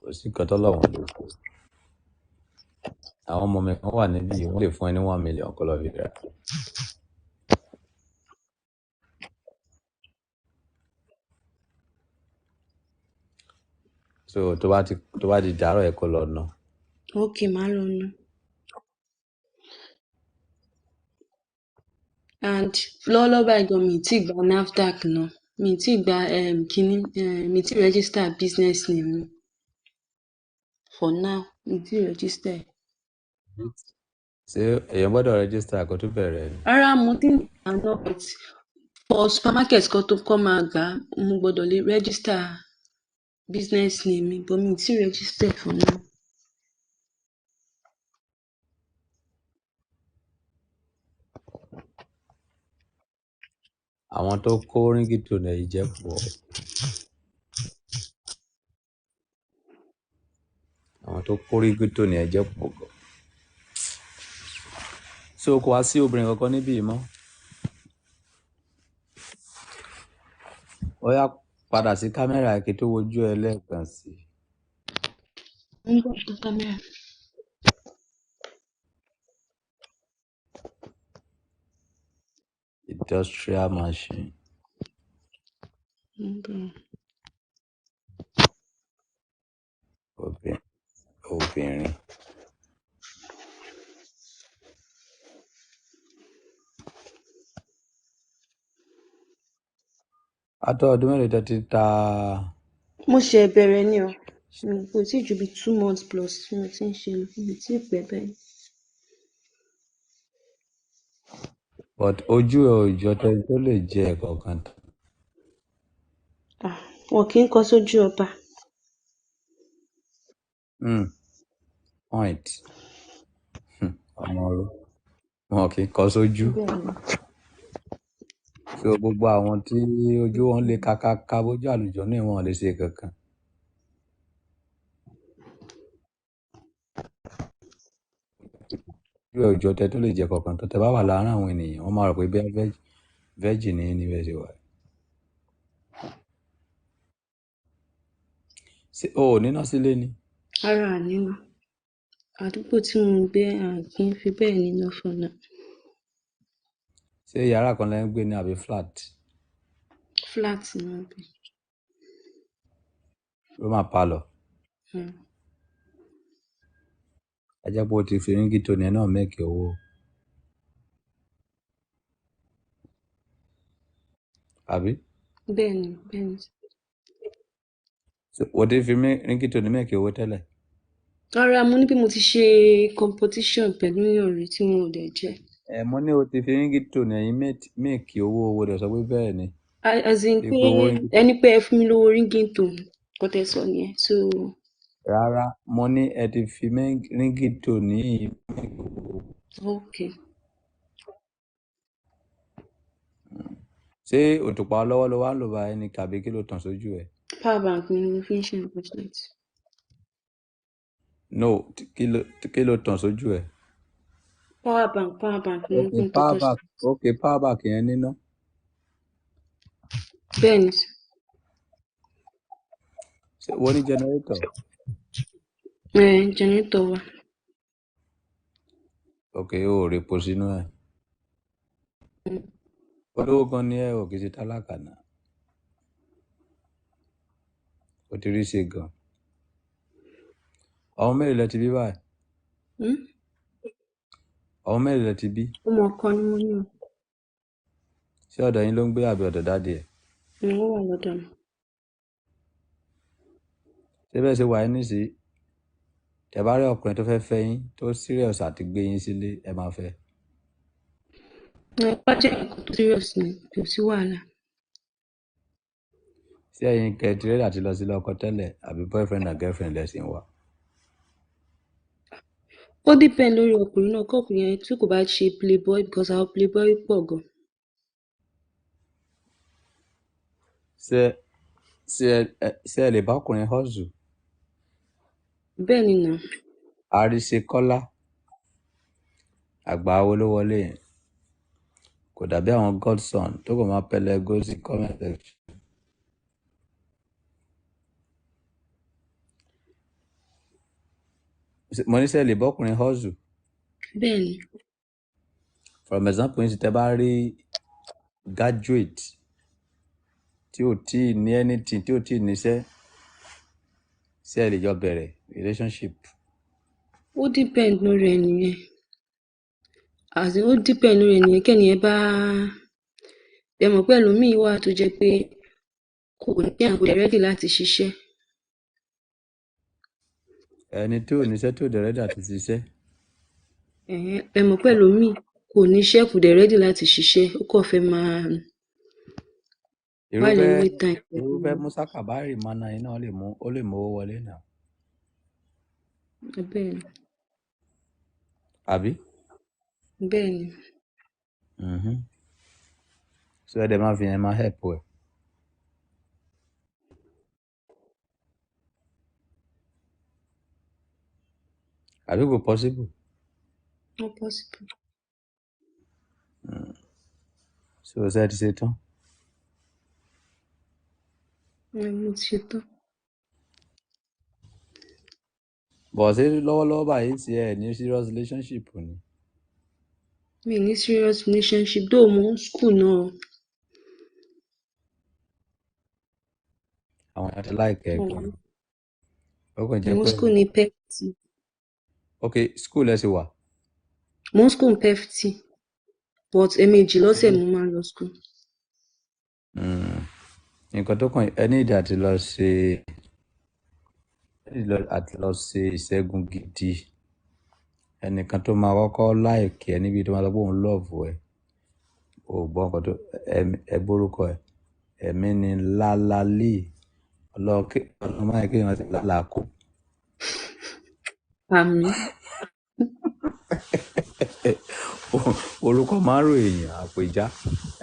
S1: Kò sí nǹkan tọ́lọ́run lè ṣe. Àwọn ọmọ mi kan wà níbí yìí, wọ́n lè fún ẹ ní 1 million kó lọ fi rà. So tó bá ti dàárọ̀ ẹ kó lọ ná.
S2: Okay, màá lọ ná. And lọ́wọ́lọ́wọ́ báyìí gan mi ì tíì gba NAFDAC náà. Mi ì tíì gba kíní, mi ì tíì register business name mi. For now, mi ì tíì register ẹ̀.
S1: Ṣé èèyàn gbọ́dọ̀ register kó tó bẹ̀rẹ̀ ni?
S2: Rárá, mo ti ń tà náà, but for supermarket kan tó kọ́ máa gbà á, mo gbọ́dọ̀ lè register business name mi, but mi ì tíì register for now.
S1: Àwọn tó kó ringtone yìí jẹ́ pọ̀. Àwọn tó kó ringtone yẹn jẹ́ pọ̀ gan. So kò wá sí obìnrin kankan níbí yìí mọ́. Ó yá, padà sí kámẹ́rà kí tó wojú ẹ lẹ́ẹ̀kan sí.
S2: Mo ń bọ̀ tó kámẹ́rà.
S1: Industrial machine.
S2: Mo ń bọ̀.
S1: Obìnrin. Á tó ọdún mélòó tẹ́ ti ta?
S2: Mo ṣe bẹ̀rẹ̀ ni o. Mi kò tí ju bí 2 months plus tí mo ti ń ṣe lọ, mi ò tí ì pẹ́ bẹ́ẹ̀.
S1: But ojú ẹ ò jọ tẹni tó lè jẹ ẹ̀kọ́ kan tán.
S2: Ah, wọn kì í kọ sójú ọba.
S1: Point. Ọmọ ọrọ wọn kì í kọ sójú.
S2: Bẹ́ẹ̀ ni.
S1: So gbogbo àwọn tí ojú wọn le kákáká bójú àlùjọ ní wọn ò lè ṣe kankan. Ojú ẹ ò jọ tẹni tó lè jẹ kọ̀ọ̀kan tán. Tẹ bá wà láàárín àwọn ènìyàn, wọ́n máa rò pé bí virgin ni yín ní bẹ́ẹ̀ ṣe wà. Ṣé o ò níná sílé ni?
S2: Ara nínú. Àdúgbò tí mo ń gbé, a kì í fi bẹ́ẹ̀ níná for now.
S1: Ṣé yàrá kan lẹ́ ń gbé ní àbí flat?
S2: Flat ni wọ́n gbé.
S1: Room and parlour. Ẹ jẹ́ pé o ti fi ringtone yẹn náà make owó. Àbí?
S2: Bẹ́ẹ̀ ni, bẹ́ẹ̀ ni.
S1: Ṣé o ti fi ringtone make owó tẹ́lẹ̀?
S2: Rárá, mo ní bí mo ti ṣe competition pẹ̀lú èèyàn rí tí mo ò dẹ̀ jẹ́.
S1: Ẹ mo ní o ti fi ringtone ẹ̀yin make owó, owó dẹ̀ sọ pé bẹ́ẹ̀ ni.
S2: As in
S1: Bí
S2: pé
S1: pé owó ringtone.
S2: ẹni pé ẹ fún mi lówó ringtone, kò tẹ̀ sọ nìyẹn. So
S1: Rárá, mo ní ẹ ti fi ringtone yìí make owó.
S2: Okay.
S1: Ṣé òtùpá ọlọ́wọ́ ló wá ń lò bá ẹni tàbí kí ló tàn sójú ẹ?
S2: Power bank ni mo fi ń ṣe investment.
S1: No, kí ló tàn sójú ẹ?
S2: Power bank ni mo
S1: Okay,
S2: fi ń
S1: power
S2: tọ́tọ́
S1: bank,
S2: sí.
S1: okay, power bank yẹn níná.
S2: Bẹ́ẹ̀ ni.
S1: Ṣé wọ́n ní generator?
S2: Ẹ generator wà.
S1: Okay, o ò repo sínú ẹ̀. Olówó gan ni ẹ ò kì í ṣe tálákà náà. O ti rí ṣe gan. Ọmọ mélòó lẹ ti bí báyìí?
S2: Hmm?
S1: Ọmọ mélòó lẹ ti bí?
S2: Ọmọ kan ni mo ní o.
S1: Ṣé ọ̀dọ̀ yín ló ń gbé àbí ọ̀dọ̀ daddy ẹ̀?
S2: Ó wà lọ́dọ̀ mi.
S1: Ṣé bẹ́ẹ̀ ṣe wà yín nísìnyí? Tẹ bá rí ọkùnrin tó fẹ́ fẹ́ yín, tó serious àti gbé yín sílé, ẹ máa fẹ́.
S2: Ẹ bá jẹ́ nǹkan tó serious ni, kò sí wàhálà.
S1: Ṣé ẹ̀yin kẹ́ ti ready àti lọ sílé ọkọ tẹ́lẹ̀ àbí boyfriend and girlfriend lẹ ṣì ń wá?
S2: Ó depend lórí ọkùnrin náà, kọ́kùnrin yẹn tí kò bá ṣe playboy, because àwọn playboy pọ̀ gan.
S1: Ṣé ẹ lè bá ọkùnrin hustle?
S2: Bẹ́ẹ̀ ni nà.
S1: Àríṣekọ́lá, àgbà wo ló wọlé yẹn? Kò dàbí àwọn godson tó kàn máa pẹlẹ go sí comment section. Mo ní ṣé ẹ lè bá ọkùnrin hustle?
S2: Bẹ́ẹ̀ ni.
S1: For example, ní ti tẹ bá rí graduate tí ò tíì ní anything, tí ò tíì níṣẹ́, ṣé ẹ lè jọ bẹ̀rẹ̀ relationship?
S2: Ó depend lórí ẹni yẹn. As in, ó depend lórí ẹni yẹn, kẹ́ni yẹn bá ẹ mọ̀ pé ẹlòmíì wà tó jẹ́ pé kò ní àgbo ready láti ṣiṣẹ́.
S1: Ẹni tí ò níṣẹ́ tí ò dẹ̀ ready àti ṣiṣẹ́.
S2: Ẹ̀hẹ́n, ẹ mọ̀ pé ẹlòmíì kò níṣẹ́, kò dẹ̀ ready láti ṣiṣẹ́, ó kàn fẹ́ máa wà lè
S1: Irúfẹ́
S2: wait time pẹ̀lú.
S1: irúfẹ́ Musa Kabari mana yìí náà lè mú ó lè mú owó wọlé náà.
S2: Bẹ́ẹ̀ ni.
S1: Àbí?
S2: Bẹ́ẹ̀ ni.
S1: So ẹ dẹ̀ máa fi yẹn máa help ẹ. Àbí kò possible?
S2: Not possible.
S1: So ṣé ẹ ti ṣe tán?
S2: Ẹ mo ti ṣe tán.
S1: But ṣé lọ́wọ́lọ́wọ́ báyìí ṣe ẹ ní serious relationship ni?
S2: Mi ní serious relationship, though mo ń school náà.
S1: Àwọn èèyàn ti like ẹ gan. Ó kàn jẹ́
S2: Mo ń
S1: pé
S2: school ní PEFT.
S1: Okay, school ẹ ṣì wà.
S2: Mo ń school ní PEFT, but ẹ̀ẹ̀mejì lọ́sẹ̀ mo máa ń lọ school.
S1: Nǹkan tó kàn ẹ ní ìdí àti lọ ṣe, ẹ ní àti lọ ṣe ìṣẹ́gun gidi. Ẹnìkan tó máa kọ́kọ́ like ẹ níbi tó máa sọ pé òun love ẹ, o ò gbọ́ nǹkan tó ẹ gbórúkọ ẹ. Ẹ̀mí ni lálálì. Ọlọ́run kí ọlọ́run máa yẹ kéèyàn ṣe lálàá kó.
S2: Àmì.
S1: Orúkọ máa ń rò èèyàn àpèjá.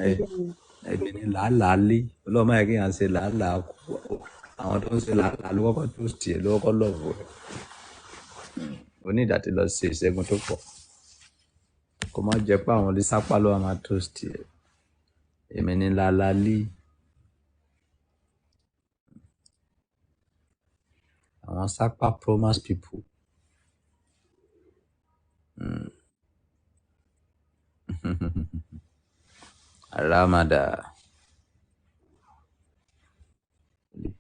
S1: Ẹ
S2: Bẹ́ẹ̀ni.
S1: ẹ̀mí ni làálàálí. Ọlọ́run máa yẹ kéèyàn ṣe làálàá kó. Àwọn tó ń ṣe làálàá ló kọ́kọ́ tó tiẹ̀ ló kọ́kọ́ love ẹ. O ní ìdí àti lọ ṣe ìṣẹ́gun tó pọ̀. Kó má jẹ́ pé àwọn onísápá ló wá máa toast ẹ. Èmi ni lálálì. Àwọn sápá promise people. Aramada.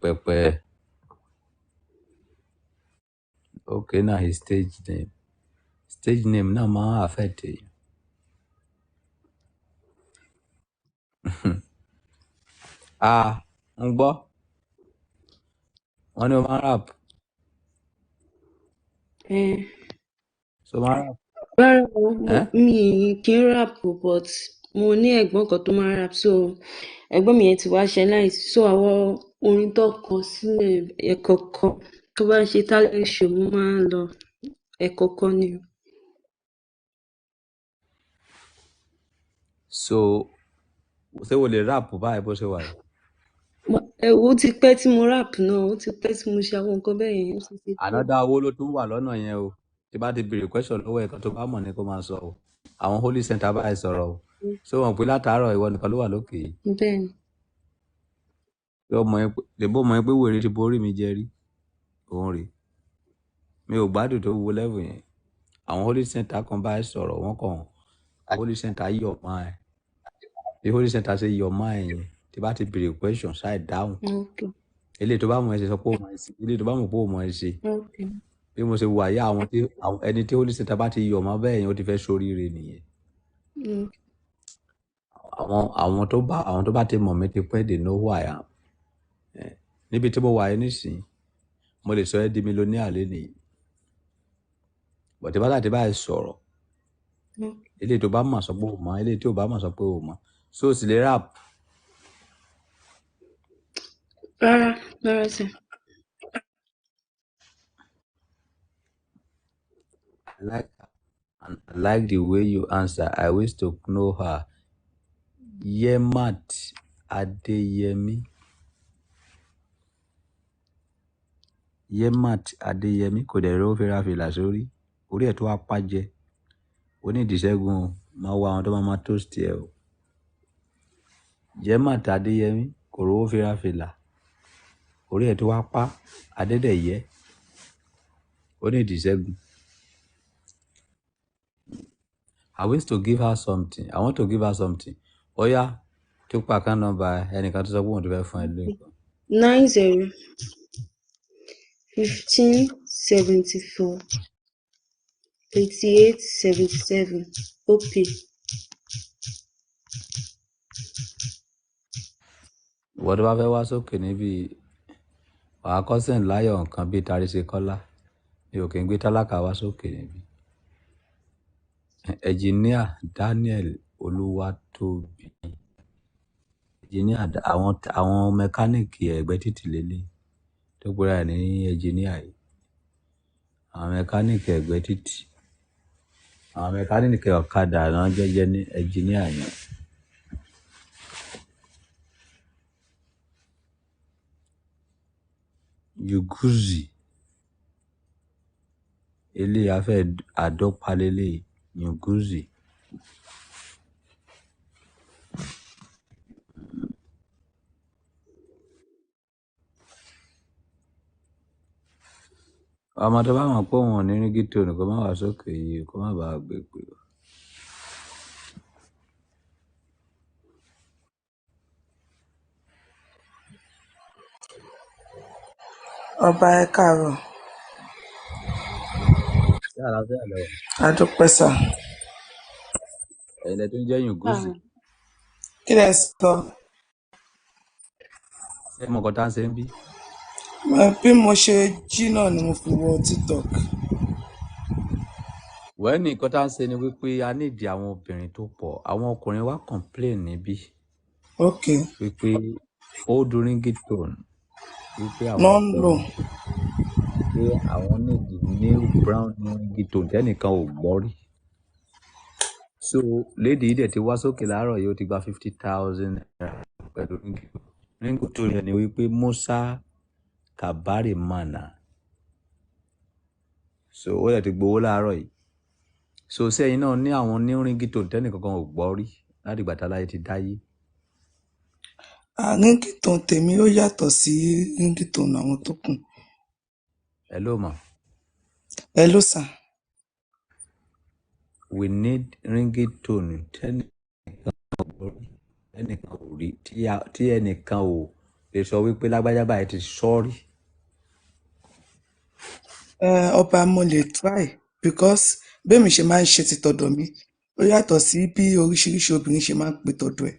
S1: Pẹpẹ. Okay, now his stage name. Stage name náà máa ń affect èèyàn. Ah, ń gbọ́. Wọ́n ní o máa ń rap.
S2: Ẹ
S1: So máa ń rap.
S2: Rárá o,
S1: Eh?
S2: mi kì í rap o, but mo ní ẹ̀gbọ́n kan tó máa ń rap, so ẹ̀gbọ́n mi yẹn ti wá ṣe láìsí, so àwọn orin tó kọ sílẹ̀ ẹ̀kọ̀ọ̀kan tó bá ń ṣe talent show mo máa ń lọ ẹ̀kọ̀ọ̀kan ni o.
S1: So, ṣé o lè rap báyìí bó ṣe wà yìí?
S2: Ẹ wo, ó ti pẹ́ tí mo rap náà, ó ti pẹ́ tí mo ṣe àwọn nǹkan bẹ́ẹ̀ yẹn, ó ti ṣe díẹ̀.
S1: Another owó ló tún wà lọ́nà yẹn o. Tí bá ti béèrè question lọ́wọ́ ẹ̀kan tó bá mọ̀ ní kó máa sọ o. Àwọn holy center báyìí sọ̀rọ̀ o. So wọ́n pé látàárọ̀ ìwọ nìkan ló wà lókè yìí.
S2: Bẹ́ẹ̀ ni.
S1: Ṣé o mọ̀ ẹ́ pé dèbò mọ̀ ẹ́ pé wèrè ti borí mi jẹ rí? Òun rèé. Mi ò gbádùn tó wo level yẹn. Àwọn holy center kan báyìí sọ̀rọ̀, wọ́n kàn holy center yọ̀ máa ẹ̀. Bí holy center ṣe yọ̀ máa ẹ̀ yẹn, tí bá ti béèrè question ṣáì dáhùn.
S2: Okay.
S1: Eléyìí tó bá mọ̀ ẹ́ ṣe sọ pé ó mọ̀ ẹ́ ṣe. Eléyìí tó bá mọ̀ pé ó mọ̀ ẹ́ ṣe.
S2: Okay.
S1: Bí mo ṣe wà yá àwọn tí àwọn ẹni tí holy center bá ti yọ̀ mọ́ bẹ́ẹ̀ yẹn ó ti fẹ́ ṣoríire nìyẹn. Àwọn tó bá ti mọ̀ mí ti pẹ́, they know who I am. Níbi tí mo wà yìí nísìnyí, mo lè sọ ẹ́ di millionaire lénìí. But tí bá láti bá ẹ sọ̀rọ̀, eléyìí tó bá mọ̀ sọ pé o mọ̀, eléyìí tí ò bá mọ̀ sọ pé o mọ̀. So o sì lè rap.
S2: Rárá, rárá sir.
S1: I like her and I like the way you answer. I wish to know her. Yemat Adeyemi. Yemat Adeyemi kò dẹ̀ rówó fi ra fìlà sórí. Orí ẹ̀ tó wá pa jẹ. Ó ní ìdíṣẹ́gun o. Máa wo àwọn tó máa máa toast ẹ o. Yemat Adeyemi kò rówó fi ra fìlà. Orí ẹ̀ tó wá pa. Adédèyẹ. Ó ní ìdíṣẹ́gun. I wish to give her something. I want to give her something. Ó yá, tó pa account number ẹnìkan tó sọ pé òun ti fẹ́ fún ẹ lóyún.
S2: 90 15 74 88 77 OP.
S1: Ìwọ tó bá fẹ́ wá sókè níbi wàá kọ́sìn láyọ̀ nǹkan bíi Tarise Kọ́lá. Mi ò kí ń gbé tálákà wá sókè níbí. Ẹnjiníà Daniel Olúwatóbi. Ẹnjiníà àwọn mẹkáníìkì ẹ̀gbẹ́ títì lélẹ̀ tó pera ẹ̀ ní ẹnjiníà yìí. Àwọn mẹkáníìkì ẹ̀gbẹ́ títì. Àwọn mẹkáníìkì ọ̀kadà náà jẹ́ ní ẹnjiníà yẹn. Yuguzi eléyìí á fẹ́ àdọ́pa leléyìí Yuguzi. Ọmọ tó bá mọ̀ pé òun ò ní ríngìtònù kó má wá sókè yìí kó má bàa gbé pè o.
S3: Ọba ẹ káàárọ̀.
S1: Ṣé àlàáfíà lẹ wà?
S3: A dúpẹ́ sà.
S1: Ẹ̀yin lẹ tún jẹ́ Yuguzi.
S2: Ah,
S3: Kí lẹ sọ?
S1: Ṣé ẹ mọ nǹkan tá à ń ṣe ń bí?
S3: Bí mo ṣe jí náà ni mo fi wọ TikTok.
S1: Wẹ́n ní nǹkan tá à ń ṣe ni wípé a nídìí àwọn obìnrin tó pọ̀. Àwọn ọkùnrin wá complain níbí
S3: Ok.
S1: wípé old ringtone, wípé àwọn
S3: Náà ń lò.
S1: ọkùnrin pé àwọn nídìí new brown new ringtone tẹ́nìkan ò gbọ́ rí. So lady yìí dẹ̀ ti wá sókè láàárọ̀ yìí, ó ti gba ₦50,000 pẹ̀lú ringtone. Ringtone yẹn ni wípé Musa Kabari Mana. So ó dẹ̀ ti gbowó láàárọ̀ yìí. So sẹ́yìn náà ní àwọn new ringtone tẹ́nìkankan ò gbọ́ rí láti ìgbà táláyé ti dáyé?
S3: Ringtone tèmi ó yàtọ̀ sí ringtone àwọn tó kù.
S1: Hello ma.
S3: Hello sir.
S1: We need ringtone tẹ́nìkan ò gbọ́ rí, tẹ́nìkan ò rí, tí ẹnìkan ò lè sọ wípé lágbájá báyìí ti sọ rí.
S3: Ọba, mo lè try because bẹ́ẹ̀ mi ṣe máa ń ṣe ti tọ̀dọ̀ mi ó yàtọ̀ sí bí oríṣiríṣi obìnrin ṣe máa ń pe tọ̀dọ̀ ẹ̀.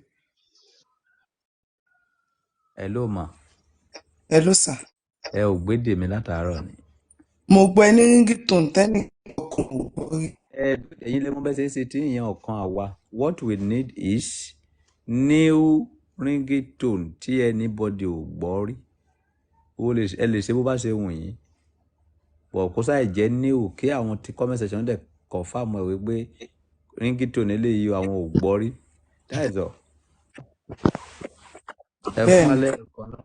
S1: Hello ma.
S3: Hello sir.
S1: Ẹ ò gbédè mi látàárọ̀ ni.
S3: Mo gbọ́ ẹ ní ringtone tẹ́nì kan ò gbọ́ rí.
S1: Ẹ ẹ̀yin lè mọ bẹ́ẹ̀ ṣe ń ṣe tí ìyẹn ọ̀kan àwa. What we need is new ringtone tí anybody ò gbọ́ rí. Ó lè ẹ lè ṣe bó bá ṣe wù yín. But kó sáì jẹ́ new, kí àwọn tí comment section dẹ̀ confirm ẹ̀ wípé ringtone eléyìí àwọn ò gbọ́ rí. That is all. Ẹ fún
S3: Bẹ́ẹ̀ni.
S1: wa lẹ́ẹ̀kan náà.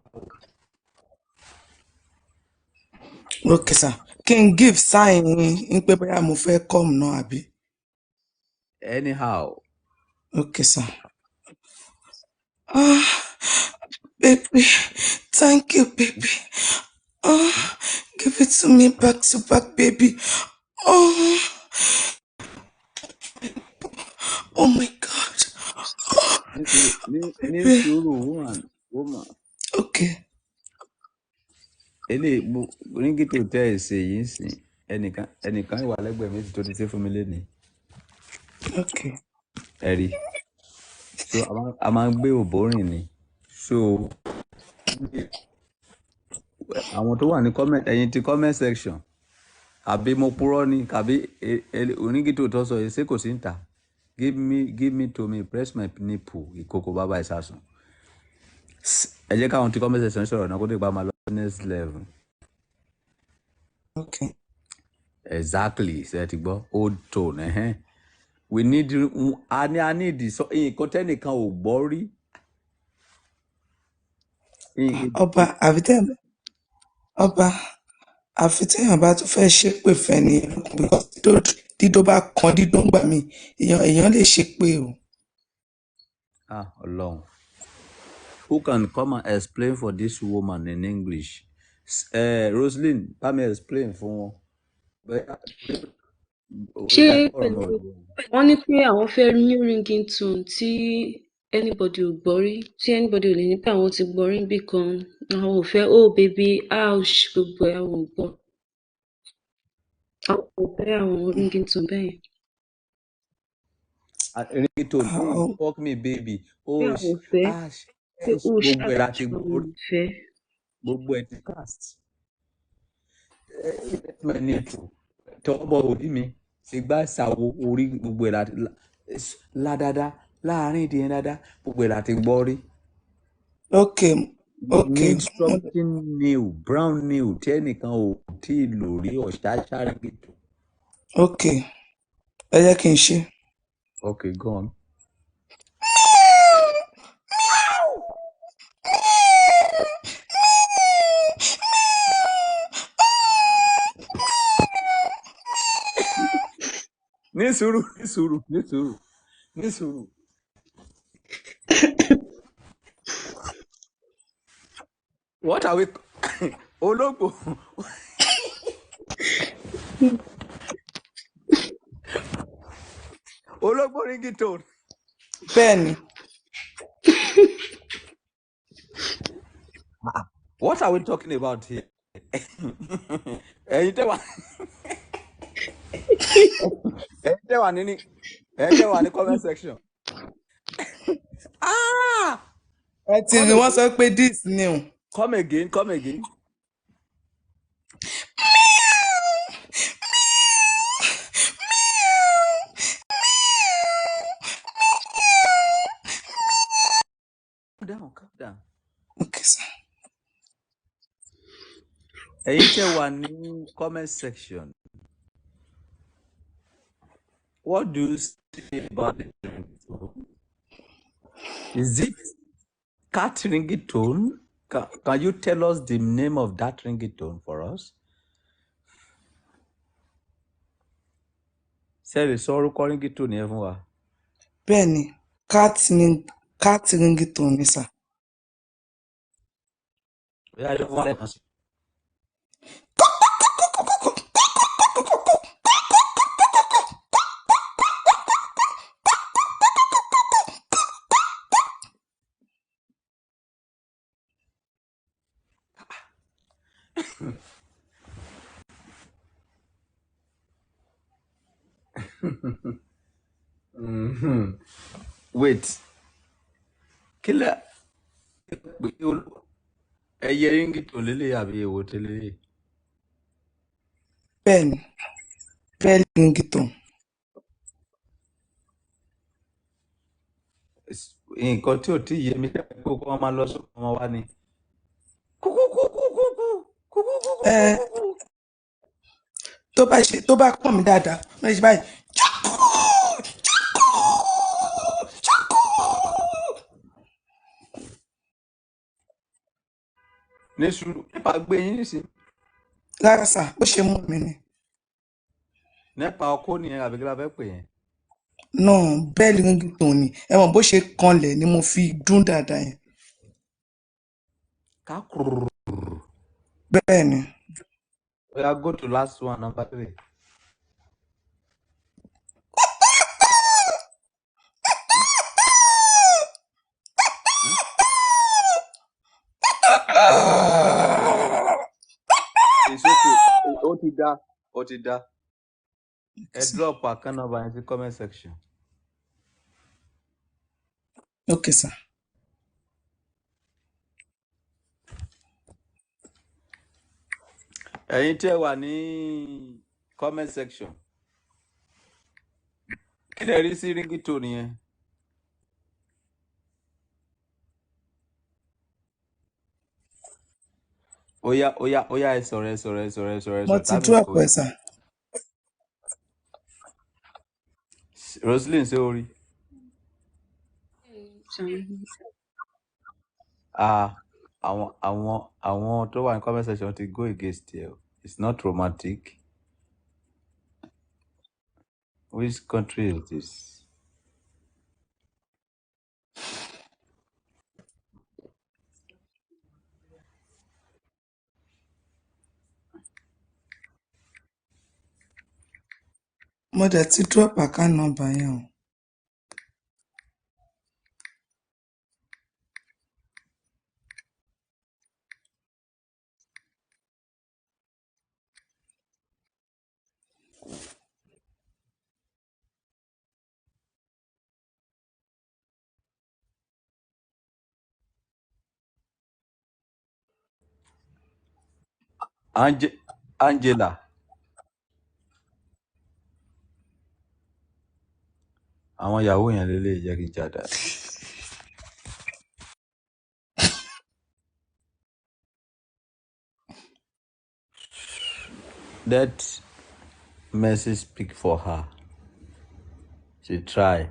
S3: Ok sir, kí n give sign ń pé bóyá mo fẹ́ come náà àbí?
S1: Anyhow.
S3: Ok sir. Ah, baby, thank you, baby. Ah, give it to me back to back, baby. Oh, oh my God.
S1: Ní sùúrù, ní
S3: Baby.
S1: sùúrù, woman, woman.
S3: Ok.
S1: Eléyìí ringtone tẹ́ ẹ ṣe yìí ń sìn, ẹnìkan ìwà lẹ́gbẹ̀ẹ́ méjì tó ti ṣe fún mi lénìí.
S3: Ok.
S1: Ẹ rí. So a máa ń gbé òbó rìn ni. So àwọn tó wà ní comment, ẹ̀yin ti comment section, àbí mo purọ́ ni, àbí ringtone tó sọ yìí ṣé kò sí ń tà? Give me to me, press my nipple, ìkòkò bàbá ìsásùn. Ẹ jẹ́ káwọn ti comment section sọ̀rọ̀ náà kó tó gba máa lọ next level.
S3: Ok.
S1: Exactly, ṣe ti gbọ́ old tone ẹ̀hẹ́n. We need a need sọ nǹkan tẹ́nìkan ò gbọ́ rí.
S3: Ọba, àfi tẹ́ ọba, àfi téèyàn bá tún fẹ́ ṣépè fẹ́ni lókun, because dídó bá kan dídó ń gbà mí, èèyàn lè ṣépè o.
S1: Ah, Ọlọ́run. Who can come and explain for this woman in English? Roslyn, bá mi explain fún wọn. Bóyá
S2: Ṣé
S1: ọ̀rọ̀
S2: pẹ̀lú
S1: náà ò yé wọn.
S2: Wọ́n ní pé àwọn fẹ́ new ringing tone tí anybody ò gbọ́ rí, tí anybody ò lè ní pé àwọn ti gbọ́ rí níbì kan. Àwọn ò fẹ́ "oh baby, ouch", gbogbo ẹ̀ àwọn ò gbọ́. Àwọn ò fẹ́ àwọn ringing tone bẹ́ẹ̀ yẹn.
S1: Ah, ringtone,
S3: Ah,
S1: oh,
S3: oh,
S1: fuck me baby,
S2: Pé
S1: oh,
S2: àwọn ò fẹ́
S1: ash,
S2: pé
S1: ash,
S2: ouch,
S1: gbogbo ẹ̀ láti
S2: ouch,
S1: gbọ́
S2: àwọn
S1: rí.
S2: ò fẹ́.
S1: Gbogbo ẹ̀ ti cast. My nipple. Tọwọ́ bọ òdì mi, ṣe gbá ṣàwo orí, gbogbo ẹ̀ láti ládáadáa láàárín ìdí yẹn dáadáa, gbogbo ẹ̀ láti gbọ́ rí.
S3: Ok.
S1: We
S3: Ok.
S1: need something new, brown new, tí ẹnìkan ò tí ì lò rí, ọ̀ṣáṣá ringtone.
S3: Ok, ẹ jẹ́ kí n ṣe.
S1: Okay, go on. Ní sùúrù, ní sùúrù, ní sùúrù, ní sùúrù. What are we? Ológbò. Ológbò ringtone.
S3: Bẹ́ẹ̀ni.
S1: What are we talking about here? Ẹ̀yin tẹ́ wà ní comment section. Ah!
S3: Ẹ ti rí, wọ́n sọ pé this new.
S1: Come again, come again. Calm down, calm down.
S3: Okay sir.
S1: Ẹ̀yin tẹ́ wà ní comment section, what do you say about the ringtone? Is it cat ringtone? Can you tell us the name of that ringtone for us? Ṣé ẹ lè sọ orúkọ ringtone yẹn fún wa?
S3: Bẹ́ẹ̀ ni, cat ni, cat ringtone ni sir.
S1: Bóyá ẹ fún wa lẹ́ẹ̀kan sí. Mhm. Wait, kí lẹ pè é ẹyẹ ringtone lélẹ̀ àbí èwo tẹ́lẹ̀?
S3: Bẹ́ẹ̀ ni, bell ringtone.
S1: Nǹkan tí ò tí ì yé mi tẹ́ pé kó wọ́n máa lọ sóko wọn wá ni. Kúkúkúkúkú
S3: Ẹ
S1: kúkúkúkúkú.
S3: tó bá ṣe tó bá pọ̀n mí dáadáa, mo lè ṣe báyìí. Jákò jákò jákò.
S1: Ní sùúrù, nípa gbé yín nísìn.
S3: Rárá sà, bó ṣe mú mi ni.
S1: Nípa ọkọ nìyẹn àbí kí la fẹ́ pè yẹn?
S3: No, bell ringtone ni. Ẹ mọ̀ bó ṣe kanlẹ̀ ni mo fi dún dáadáa yẹn.
S1: Ká kúrúrú.
S3: Bẹ́ẹ̀ ni.
S1: Oya, go to last one, number 3. Hmm? It's okay. Ó ti dá. Ó ti dá.
S3: Okay
S1: Ẹ
S3: sir.
S1: drop account number yẹn sí comment section.
S3: Okay sir.
S1: Ẹ̀yin tí ẹ wà ní comment section, kí lẹ rí sí ringtone yẹn? Oya oya oya, ẹ sọ̀rọ̀, ẹ sọ̀rọ̀, ẹ sọ̀rọ̀, ẹ sọ̀rọ̀, ẹ
S3: Mo
S1: sọ̀rọ̀.
S3: ti
S1: Time is
S3: drop ẹ
S1: going.
S3: sà.
S1: Roslyn, ṣé o rí? Ah, àwọn tó wà ní comment section ti go against ẹ o. It's not romantic. Which country is this?
S3: Mo dẹ̀ ti drop account number yẹn o.
S1: Angela, àwọn ìyàwó yẹn lélẹ̀ jẹ́ kí n jáde. Let Mercy speak for her. She try.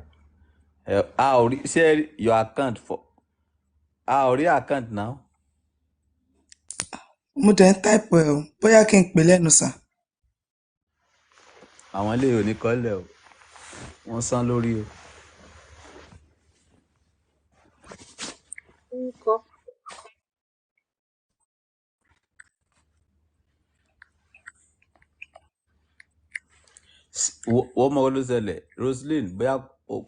S1: A ò rí ṣé your account for a ò rí account now.
S3: Mo dẹ̀ ń type ẹ o. Bóyá kí n pè lẹ́nu sà.
S1: Àwọn ilé ò ní kọ́lẹ̀ o. Wọ́n san lórí o.
S2: Orúkọ.
S1: Wọ́n mọ ló ṣẹlẹ̀. Roslyn, bóyá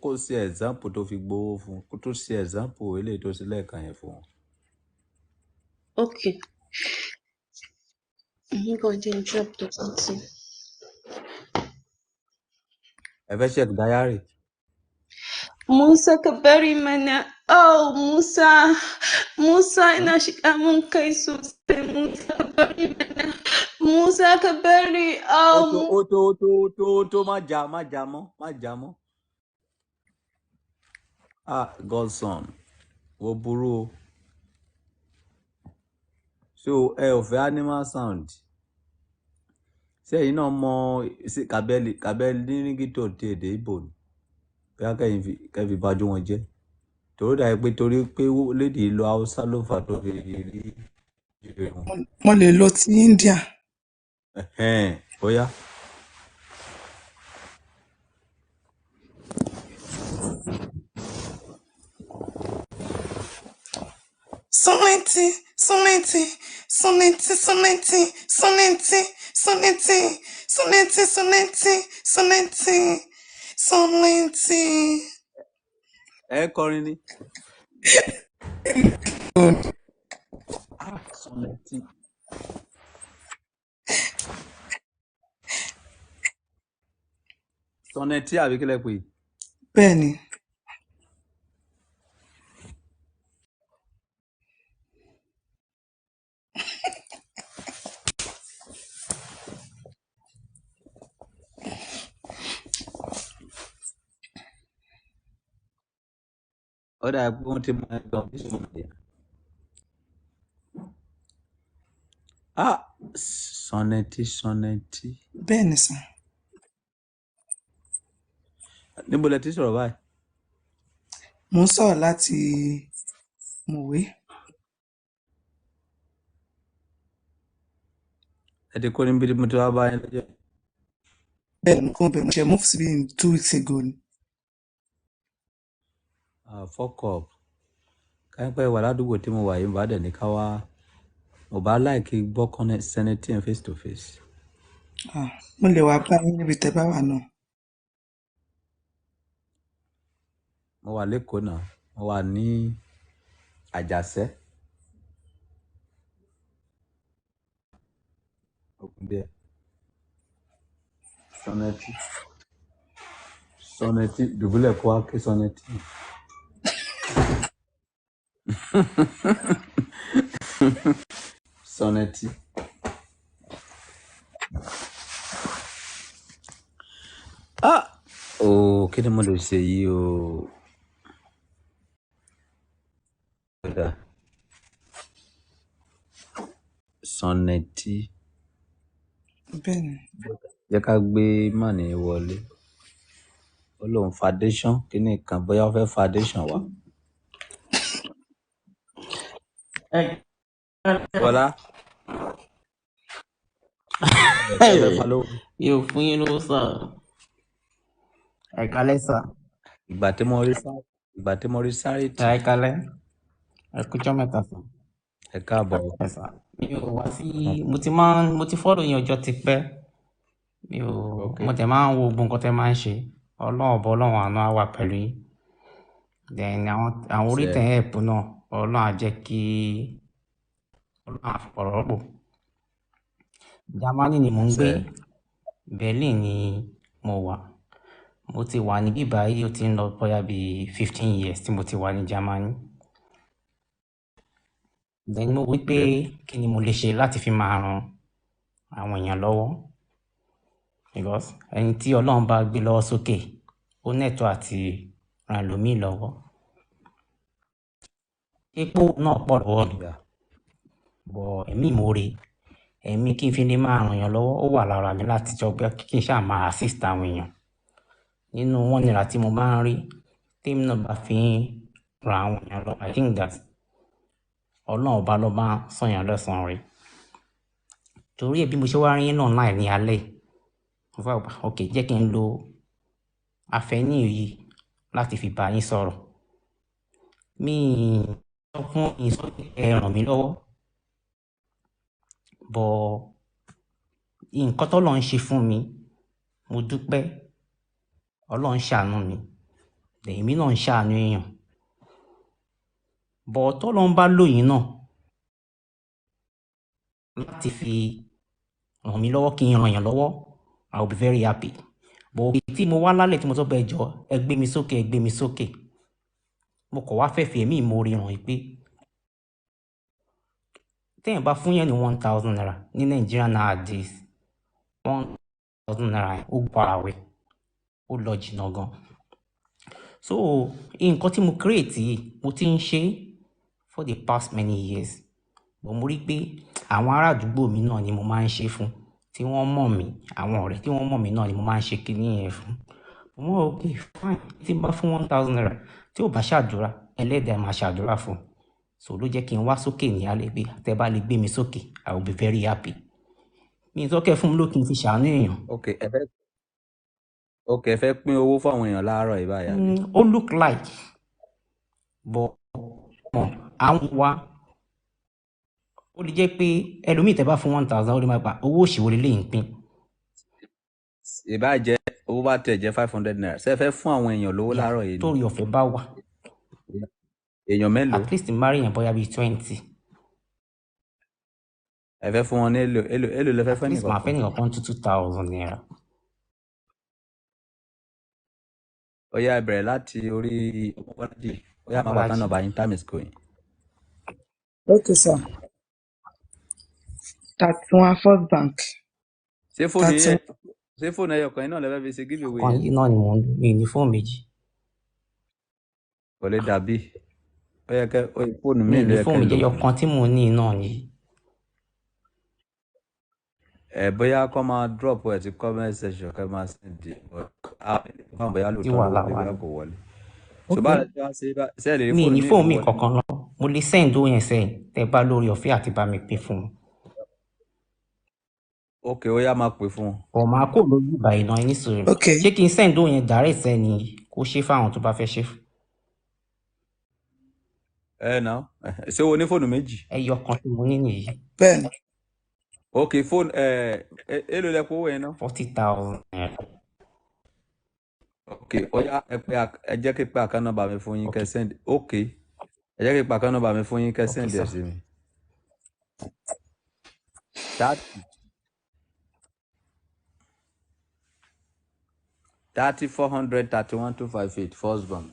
S1: kó ṣe example tó fi gbowó fún un, kó tó ṣe example eléyìí tó ṣe lẹ́ẹ̀kan yẹn fún wọn.
S2: Okay. I'm going to drop the something.
S1: Ẹ fẹ́ check diary.
S2: Musa ka bari mana. Oh, Musa. Musa, yana shiga mun kai sosai. Musa, ka bari mana. Musa, ka bari.
S1: Ó
S2: Ah,
S1: tó, ó tó, ó tó, ó tó, ó tó. Má jà, má jà mọ́, má jà mọ́. Ah, Godson, wo burú o. So ẹ ò fẹ́ animal sound? Ṣé ẹ̀yin náà mọ sí kàbẹ́lì kàbẹ́lì ní ríngìtò ti èdè Ìgbò ni? Bóyá kẹ́yìn fi kẹ́ fi bájú wọn jẹ́. Torí dàbí pé torí pé lédè ìlú Haúsá ló fà tó fi rí jíire wọn.
S3: Mo lè lo ti India.
S1: Ẹ̀hẹ́n, bóyá.
S3: Sọlẹ́ntì, sọlẹ́ntì, sọlẹ́ntì, sọlẹ́ntì, sọlẹ́ntì, sọlẹ́ntì, sọlẹ́ntì, sọlẹ́ntì, sọlẹ́ntì, sọlẹ́ntì.
S1: Ẹ kọrin ni. Ah, Sọnẹtì. Sọnẹtì àbí kílẹ̀ pé?
S3: Bẹ́ẹ̀ ni,
S1: Ó dàbí pé wọ́n ti mọ ẹgbẹ́ ọ̀bí sọ̀rọ̀. Ah, Sọnẹtì, Sọnẹtì.
S3: Bẹ́ẹ̀ ni sà.
S1: Níbo lẹ ti sọ̀rọ̀ báyìí?
S3: Mo ń sọ̀rọ̀ láti Mòwe.
S1: Ẹ ti kó níbi tí mo ti wá bá yín lọ́jọ́.
S3: Bẹ́ẹ̀ ni, mo kàn bẹ̀, mo ṣe move síbí in 2 weeks ago ni.
S1: Ah, fuck up. Káyọ̀pẹ́ wà ládùúgbò tí mo wà yìí, bá dẹ̀ ní ká wá. Mo bá láìkí gbọ́ Sọnẹtì face to face.
S3: Ah, mo lè wá bá yín níbi tẹ́ bá wà náà.
S1: Mo wà lÉkòó náà. Mo wà ní Àjàṣẹ́. Ògùndẹ̀. Sọnẹtì. Sọnẹtì. Dùbúlẹ̀ kó wá ké Sọnẹtì. Sọnẹtì. Ah! Oh, kí ni mo lè ṣe yìí o? Kódà. Sọnẹtì.
S3: Bẹ́ẹ̀ ni.
S1: Jẹ́ ká gbé mọ̀nì wọlé. Ó lóun foundation kí ni kan bóyá ó fẹ́ foundation wa.
S4: Ẹ
S1: Bọ́lá, ẹ fẹ́ fa lówó.
S4: Mi ò fún yín lówó sà. Ẹ kálẹ́ sà.
S1: Ìgbà tí mo rí Sárétì,
S4: Ẹ kálẹ́. Ẹ kújọ́ mẹ́ta sà.
S1: Ẹ káàbọ̀.
S4: Ẹ sà. Mi ò wá sí, mo ti máa ń, mo ti follow yín ọjọ́ ti pẹ́. Mi ò
S1: Ok.
S4: mo tẹ̀ máa ń wo gbogbo nǹkan tẹ́ máa ń ṣe. Ọlọ́run ọba, Ọlọ́run àánú á wà pẹ̀lú yín. Then àwọn orí
S1: Ṣe
S4: tẹ̀ help náà, Ọlọ́run á jẹ́ kí Ọlọ́run á fọ̀rọ̀ rọ́pò. Germany ni mò ń
S1: ṣe
S4: gbé. Berlin ni mo wà. Mo ti wà níbí báyìí ó ti ń lọ bóyá bí 15 years tí mo ti wà ní Germany. Then mo wí pé kí ni mo lè ṣe láti fi máa ran àwọn èèyàn lọ́wọ́, because ẹni tí Ọlọ́run bá gbé lọ́wọ́ sókè, ó nẹ̀tọ́ àti ran ẹlòmíì lọ́wọ́. Epo náà pọ̀ lọ́wọ́ mi, but ẹ̀mí ìmoore, ẹ̀mí kí n fi lè máa ràn èèyàn lọ́wọ́, ó wà lára mi láti jọ pé kí n ṣáà máa assist àwọn èèyàn. Nínú ₦1 tí mo máa ń rí, tèmi náà bá fi ń ran àwọn èèyàn lọ́wọ́, I think that Ọlọ́run ọba ló máa ń san èèyàn lẹ́san rẹ̀. Torí ẹ̀ bí mo ṣe wá rí yín náà online ní alẹ́ yìí, mo fẹ́ wò pé ok, jẹ́ kí n lo avenue yìí láti fi bá yín sọ̀rọ̀. Mi sọ fún yín sọ pé ẹ ràn mí lọ́wọ́, but nǹkan tó Ọlọ́run ṣe fún mi, mo dúpẹ́. Ọlọ́run ṣàánú mi, èmi náà ń ṣàánú èèyàn. But tọ́lọ́run bá lò yín náà láti fi ràn mí lọ́wọ́ kí n ràn èèyàn lọ́wọ́, I will be very happy. But òkè tí mo wá lálẹ́ tí mo sọ pé ẹ jọ̀ọ́, ẹ gbé mi sókè, ẹ gbé mi sókè. Mo kàn wá fẹ́ fi ẹ̀mí ìmoore hàn yín pé Téèyàn bá fún yẹn ní ₦1,000 ní Nàìjíríà nowadays, ₦1,000 yẹn ó gbà àwẹ̀, ó lọ jìnnà gan. So nǹkan tí mo create yìí, mo ti ń ṣe for the past many years, but mo rí pé àwọn ará àdúgbò mi náà ni mo máa ń ṣe fún, tí wọ́n mọ̀ mí, àwọn ọ̀rẹ́ tí wọ́n mọ̀ mí náà ni mo máa ń ṣe kinní yẹn fún. Mo mọ̀, okay, fine, tí n bá fún ₦1,000, tí ò bá ṣàdúrà, ẹlẹ́dàá máa ṣàdúrà fún. So ló jẹ́ kí n wá sókè ní alẹ́ pé tẹ́ bá lè gbé mi sókè, I will be very happy. Mi ì sọ kẹ́ fún mi ló kí n fi ṣàánú èèyàn.
S1: Ok, ẹ fẹ́ pín owó fáwọn èèyàn láàárọ̀ yìí báyìí, àbí?
S4: Ó look like, but mọ̀ àwọn wa, ó lè jẹ́ pé ẹlòmíì tẹ́ bá fún 1,000, ó lè máa gbà owó òṣìwò lè ń pín.
S1: Ìbá jẹ́ owó bá tẹ̀ jẹ́ ₦500, ṣé ẹ fẹ́ fún àwọn èèyàn lówó
S4: Yà
S1: láàárọ̀ yìí ni?
S4: Torí ọ̀fẹ́ bá wà.
S1: Èèyàn mélòó?
S4: At least marry yẹn bóyá bíi 20.
S1: Ẹ fẹ́ fún wọn ní èlò èlò èlò lẹ fẹ́
S4: At
S1: fẹ́
S4: least màá fẹ́
S1: nìkọ̀ọ̀kan?
S4: Nìkan kan ₦2,000.
S1: Ó yá, ẹ bẹ̀rẹ̀ láti orí Ọmọbọ́lájì. Ó yá, máa bá
S4: Bọ́lájì.
S1: Kánà bá yín, time is going.
S3: Okay, sir. 31, First Bank.
S1: Ṣé fóònù
S3: 31.
S1: yẹn, ṣé fóònù ẹyọ kan yín náà lẹ fẹ́ fi ṣe give away
S4: Kan
S1: yẹn?
S4: Yìí náà ni mò ń lò, mi ì ní fóònù méjì.
S1: Kò lè dàbí, ó yẹ kẹ́ ó yẹ fóònù
S4: Mi
S1: míì
S4: ì
S1: ló
S4: ní
S1: yẹ
S4: fóònù
S1: kẹ́
S4: méjì,
S1: lò.
S4: ẹyọ kan tí mò ń ní náà nìyí.
S1: Ẹ bóyá kọ́ máa drop ẹ̀ sí comment section, kẹ́ máa send ẹ̀, fáwọn bóyá
S4: Tí
S1: lóòótọ́ ló
S4: wàhálà
S1: wọlé,
S4: wà
S1: bóyá
S4: ní.
S1: kò wọlé. So
S3: Okay.
S1: báwo lẹ ṣe wá ṣe bá ṣe ẹ lè rí
S4: Mi ì
S1: fóònù
S4: ní
S1: míì
S4: fóònù
S1: mú
S4: mi
S1: wọlé?
S4: kankan lọ. Mo lè send owó yẹn sẹ́yìn tẹ́ bá lórí ọ̀fẹ́ àti bá mi pín fún un.
S1: Ok, ó yá, máa pè fún wọn.
S4: Ọ̀ máa kó lójú ìgbà ìná ẹni sọ̀rọ̀.
S3: Okay.
S4: Ṣé kí n send owó yẹn direct sẹ́ni kó ṣe fáwọn tó bá fẹ́ ṣe?
S1: Ẹ nà, ṣé o ní fóònù méjì?
S4: Ẹyọ kan tí mo ní nìyí.
S3: Bẹ́ẹ̀ni.
S1: Ok, fóònù ẹ èló lẹ kó owó yẹn náà?
S4: ₦40,000.
S1: Ok, ó yá, ẹ pé ẹ jẹ́ kí n pe account number mi fún yín
S4: Ok.
S1: kẹ́ send. Ok, ẹ jẹ́ kí n pe account number mi fún yín kẹ́
S4: Ok
S1: send ẹ̀
S4: sir.
S1: sí mi. 30 30 431 258, First Bank.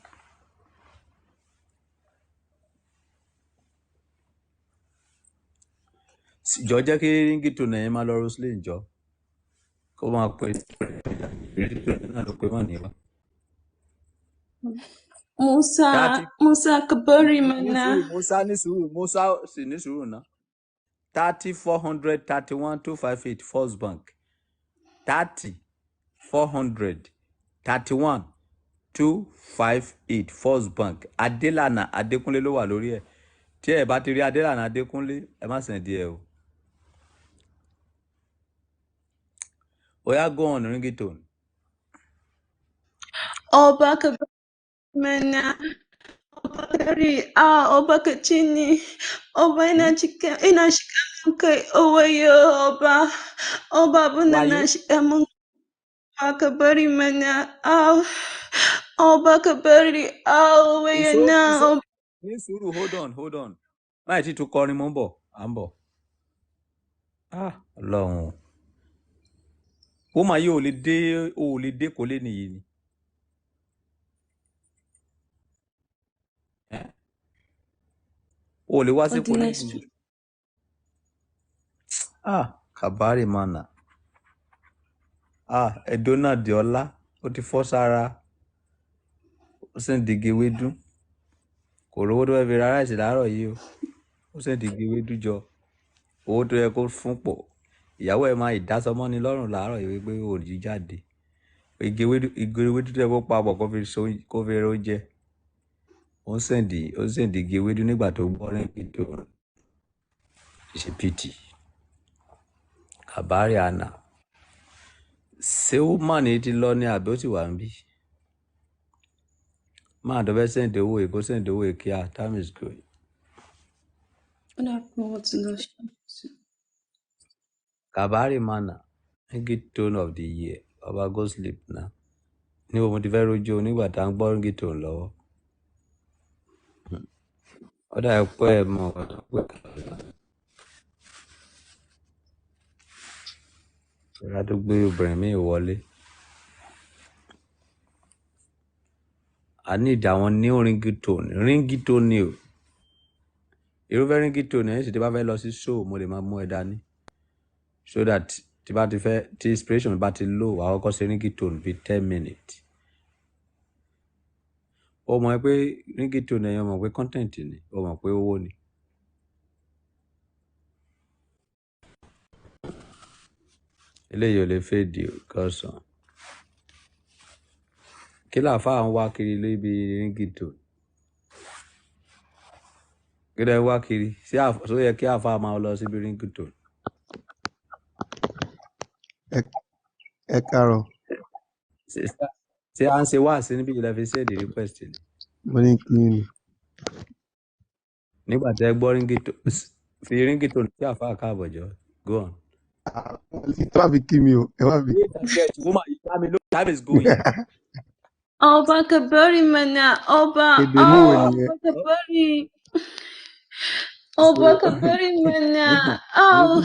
S1: Jọ jẹ́ kí ringtone yẹn máa lọ, Roslyn, jọ kó máa pe ringtone náà ló pe mọ́ níwá.
S2: Musa,
S1: 30.
S2: Musa, ka bari
S1: Ní
S2: mana.
S1: sùúrù, Musa, ní sùúrù, Musa sì ní sùúrù ná. 30 431 258, First Bank. 30 431 258, First Bank. Adélànà Adékúnlé ló wà lórí ẹ̀. Tí ẹ bá ti rí Adélànà Adékúnlé, ẹ má send ẹ o. Ó yá, go on, ringtone.
S2: Ọba, ka bari mana. Ọba kari, ah, ọba ka cini. Ọba, ina cika, ina shiga mun kai, owayo, ọba. Ọba, abun da na
S1: Wáyé.
S2: shiga mun, ka bari mana. Ah, ọba, ka bari, ah, owayo
S1: Ìṣó
S2: na.
S1: ìṣó
S2: Ọba.
S1: Ní sùúrù, hold on, hold on, máì tí tún kọrin, mò ń bọ̀, à ń bọ̀. Ah, Ọlọ́run o. Ó máa yí ò lè dé, ò lè dé, kò lè nìyí ni. Ẹ́? O ò lè wá
S2: Ó
S1: sí
S2: di
S1: kò lè
S2: next
S1: nìyí.
S2: week.
S1: Ah, kabari mana. Ah, ẹdọ náà di ọlá, ó ti fọ́ sára, ó sì ń digi ewédú. Kò rówó tó fẹ́ fi ra ráìsì láàárọ̀ yìí o, ó sì ń digi ewédú jọ owó tó yẹ kó fún pọ̀. Ìyàwó ẹ̀ máa ìdásọmọ́ni lọ́rùn láàárọ̀ yìí wípé ò ní jáde. Igi ewédú tó yẹ kó papọ̀ kó fi ra oúnjẹ, ó ń send igi ewédú nígbà tó gbọ́ ringtone tó ṣe pt kabari ana. Ṣé woman yìí ti lọ ní àbí ó sì wà níbí? Máa tó fẹ́ send owó yìí, kó send owó yìí kíá, time is going.
S2: Ó dà pé wọ́n ti lọ ṣe.
S1: Kabari mana, ringtone of the year. Baba, go sleep now. Níbo mo ti fẹ́ rojú o nígbà tá à ń gbọ́ ringtone lọ́wọ́? Ó dà pé ẹ mọ ọ̀rọ̀ tó pé ìrora tó gbé obìnrin míì wọlé. I need àwọn new ringtone, ringtone ni o. Irúfẹ́ ringtone ẹ̀ sì tí bá fẹ́ lọ sí show, mo lè máa mú ẹ dání so that tí bá ti fẹ́, tí inspiration bá ti low, wàá kọ́kọ́ ṣe ringtone bíi 10 minutes. Ó mọ̀ pé ringtone ẹ̀yàn mọ̀ pé content ni, ó mọ̀ pé owó ni. Eléyìí ò lè fèdè kọsàn. Kí làáfàá ń wá kiri níbi ringtone? Kí lẹ ń wá kiri? Ṣé ṣó yẹ kí àáfàá máa lọ síbi ringtone?
S5: Ẹ ẹ káàárọ̀.
S1: Ṣé ṣé à ń ṣe wáàsí níbi ìlẹ̀ fi send request ni?
S5: Mo ní kí ni.
S1: Nígbà tí ẹ gbọ́ ringtone, fi ringtone sí àáfàá káàbọ̀ jọ. Go on.
S5: Ẹ má fi kí mi o, ẹ má fi.
S1: Wait and get woman, you tell me no time is going.
S2: Ọba ka bari mana, Ọba,
S5: Èdè inú wo
S2: oh,
S5: nìyẹn?
S2: Ọba ka bari, Ọba
S1: So
S2: ka bari mana, oh,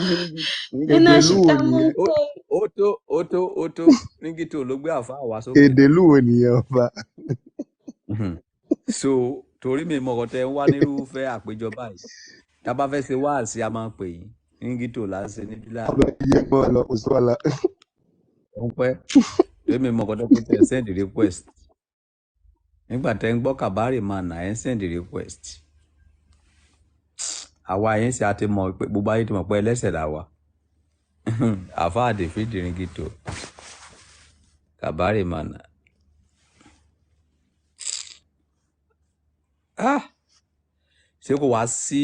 S5: Èdè
S2: ina
S5: ìlú wo
S2: shiga mun
S5: nìyẹn?
S1: ó
S2: kai.
S1: ó tó ó tó ó tó ringtone ló gbé àáfàá wá sókè
S5: Èdè
S1: náà.
S5: ìlú wo nìyẹn, ọba?
S1: So torí mi mọ̀ ọ̀kọ̀ tẹ ń wá nírúfẹ́ àpéjọ báyìí, tá a bá fẹ́ ṣe wáàsí a máa ń pè yín, ringtone là ń ṣe níbí
S5: Ọba
S1: láàárọ̀.
S5: yẹ mọ́ ọ lọ, kò sí wàhálà.
S1: Ó ń pẹ́ torí mi mọ̀ ọ̀kọ̀ tẹ pé tẹ send request nígbà tẹ ń gbọ́ kàbárì máa nà ẹ́ ń send request. Àwa yẹn ṣe a ti mọ̀ pé gbogbo ayé ti mọ̀ pé ẹlẹ́sẹ̀ là wa. Àáfàá dèfídì ringtone kàbárì máa nà. Ah, ṣé kò wá sí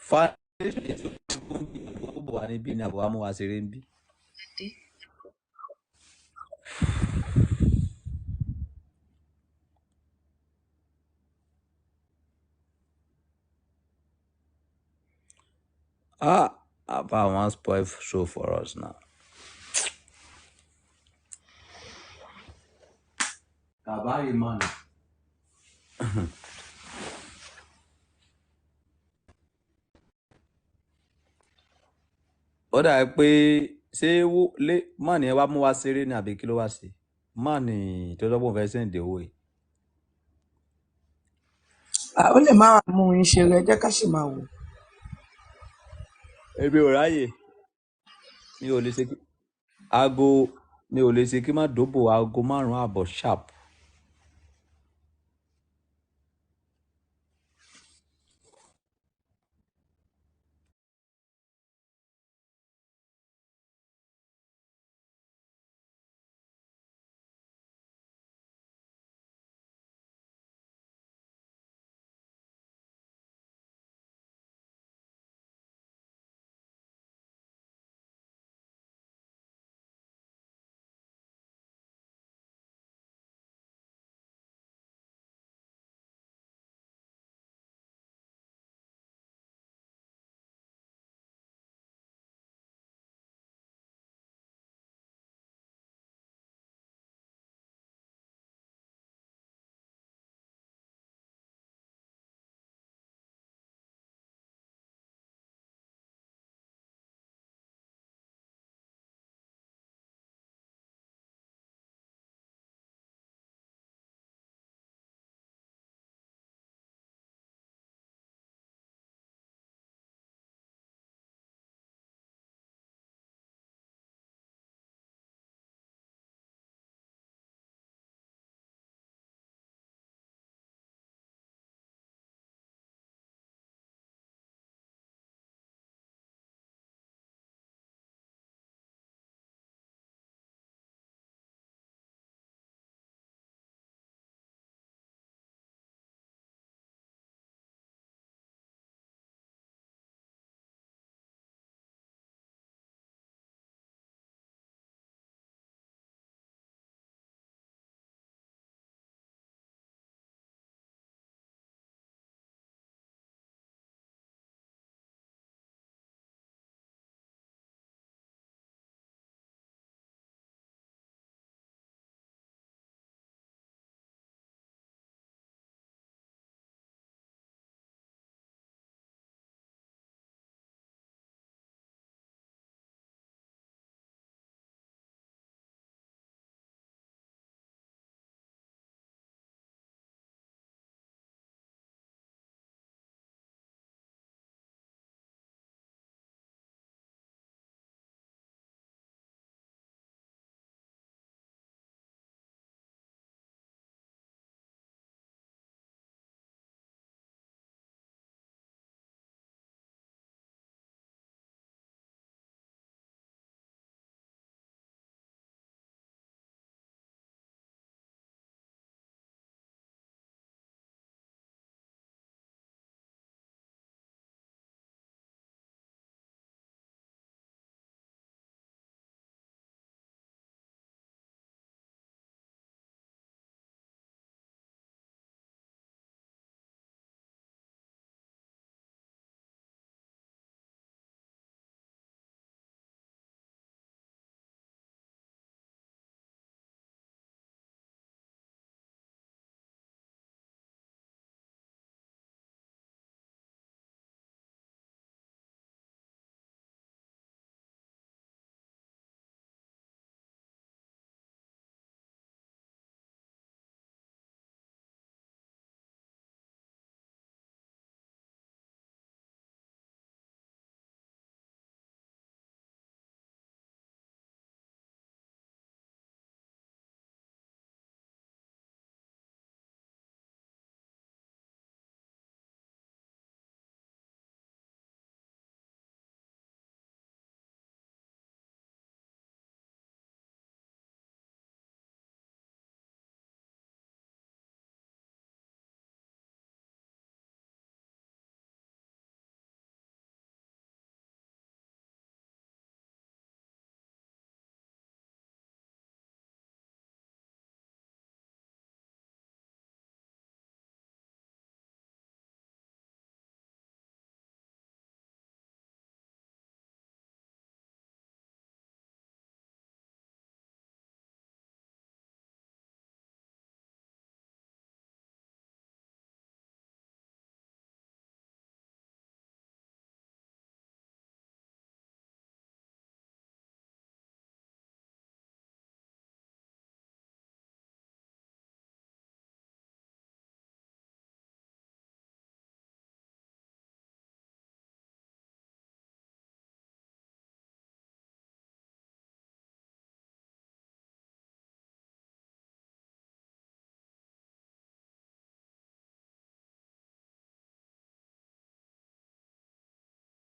S1: foundation yẹn tó ń bí àbúrò bò wá níbí ni àbúrò amúwa ṣeré ń bí? Ah, àáfàá wan spoil show for us now. Kàbárì máa nà. Ó dàbí pé ṣé lé mọ́ọ̀nì ẹ wá mú wa ṣeré ni àbí kí ló wá ṣe mọ́ọ̀nì tó lọ́gbọ̀n fẹ́ sẹ́ǹdì owó yìí?
S3: Ah, ó lè má wàá mú yín ṣeré, ẹ jẹ́ ká sì máa wò.
S1: Èmi ò ráyè, mi ò lè ṣe kí aago, mi ò lè ṣe kí má dóbò aago 5:30 sharp.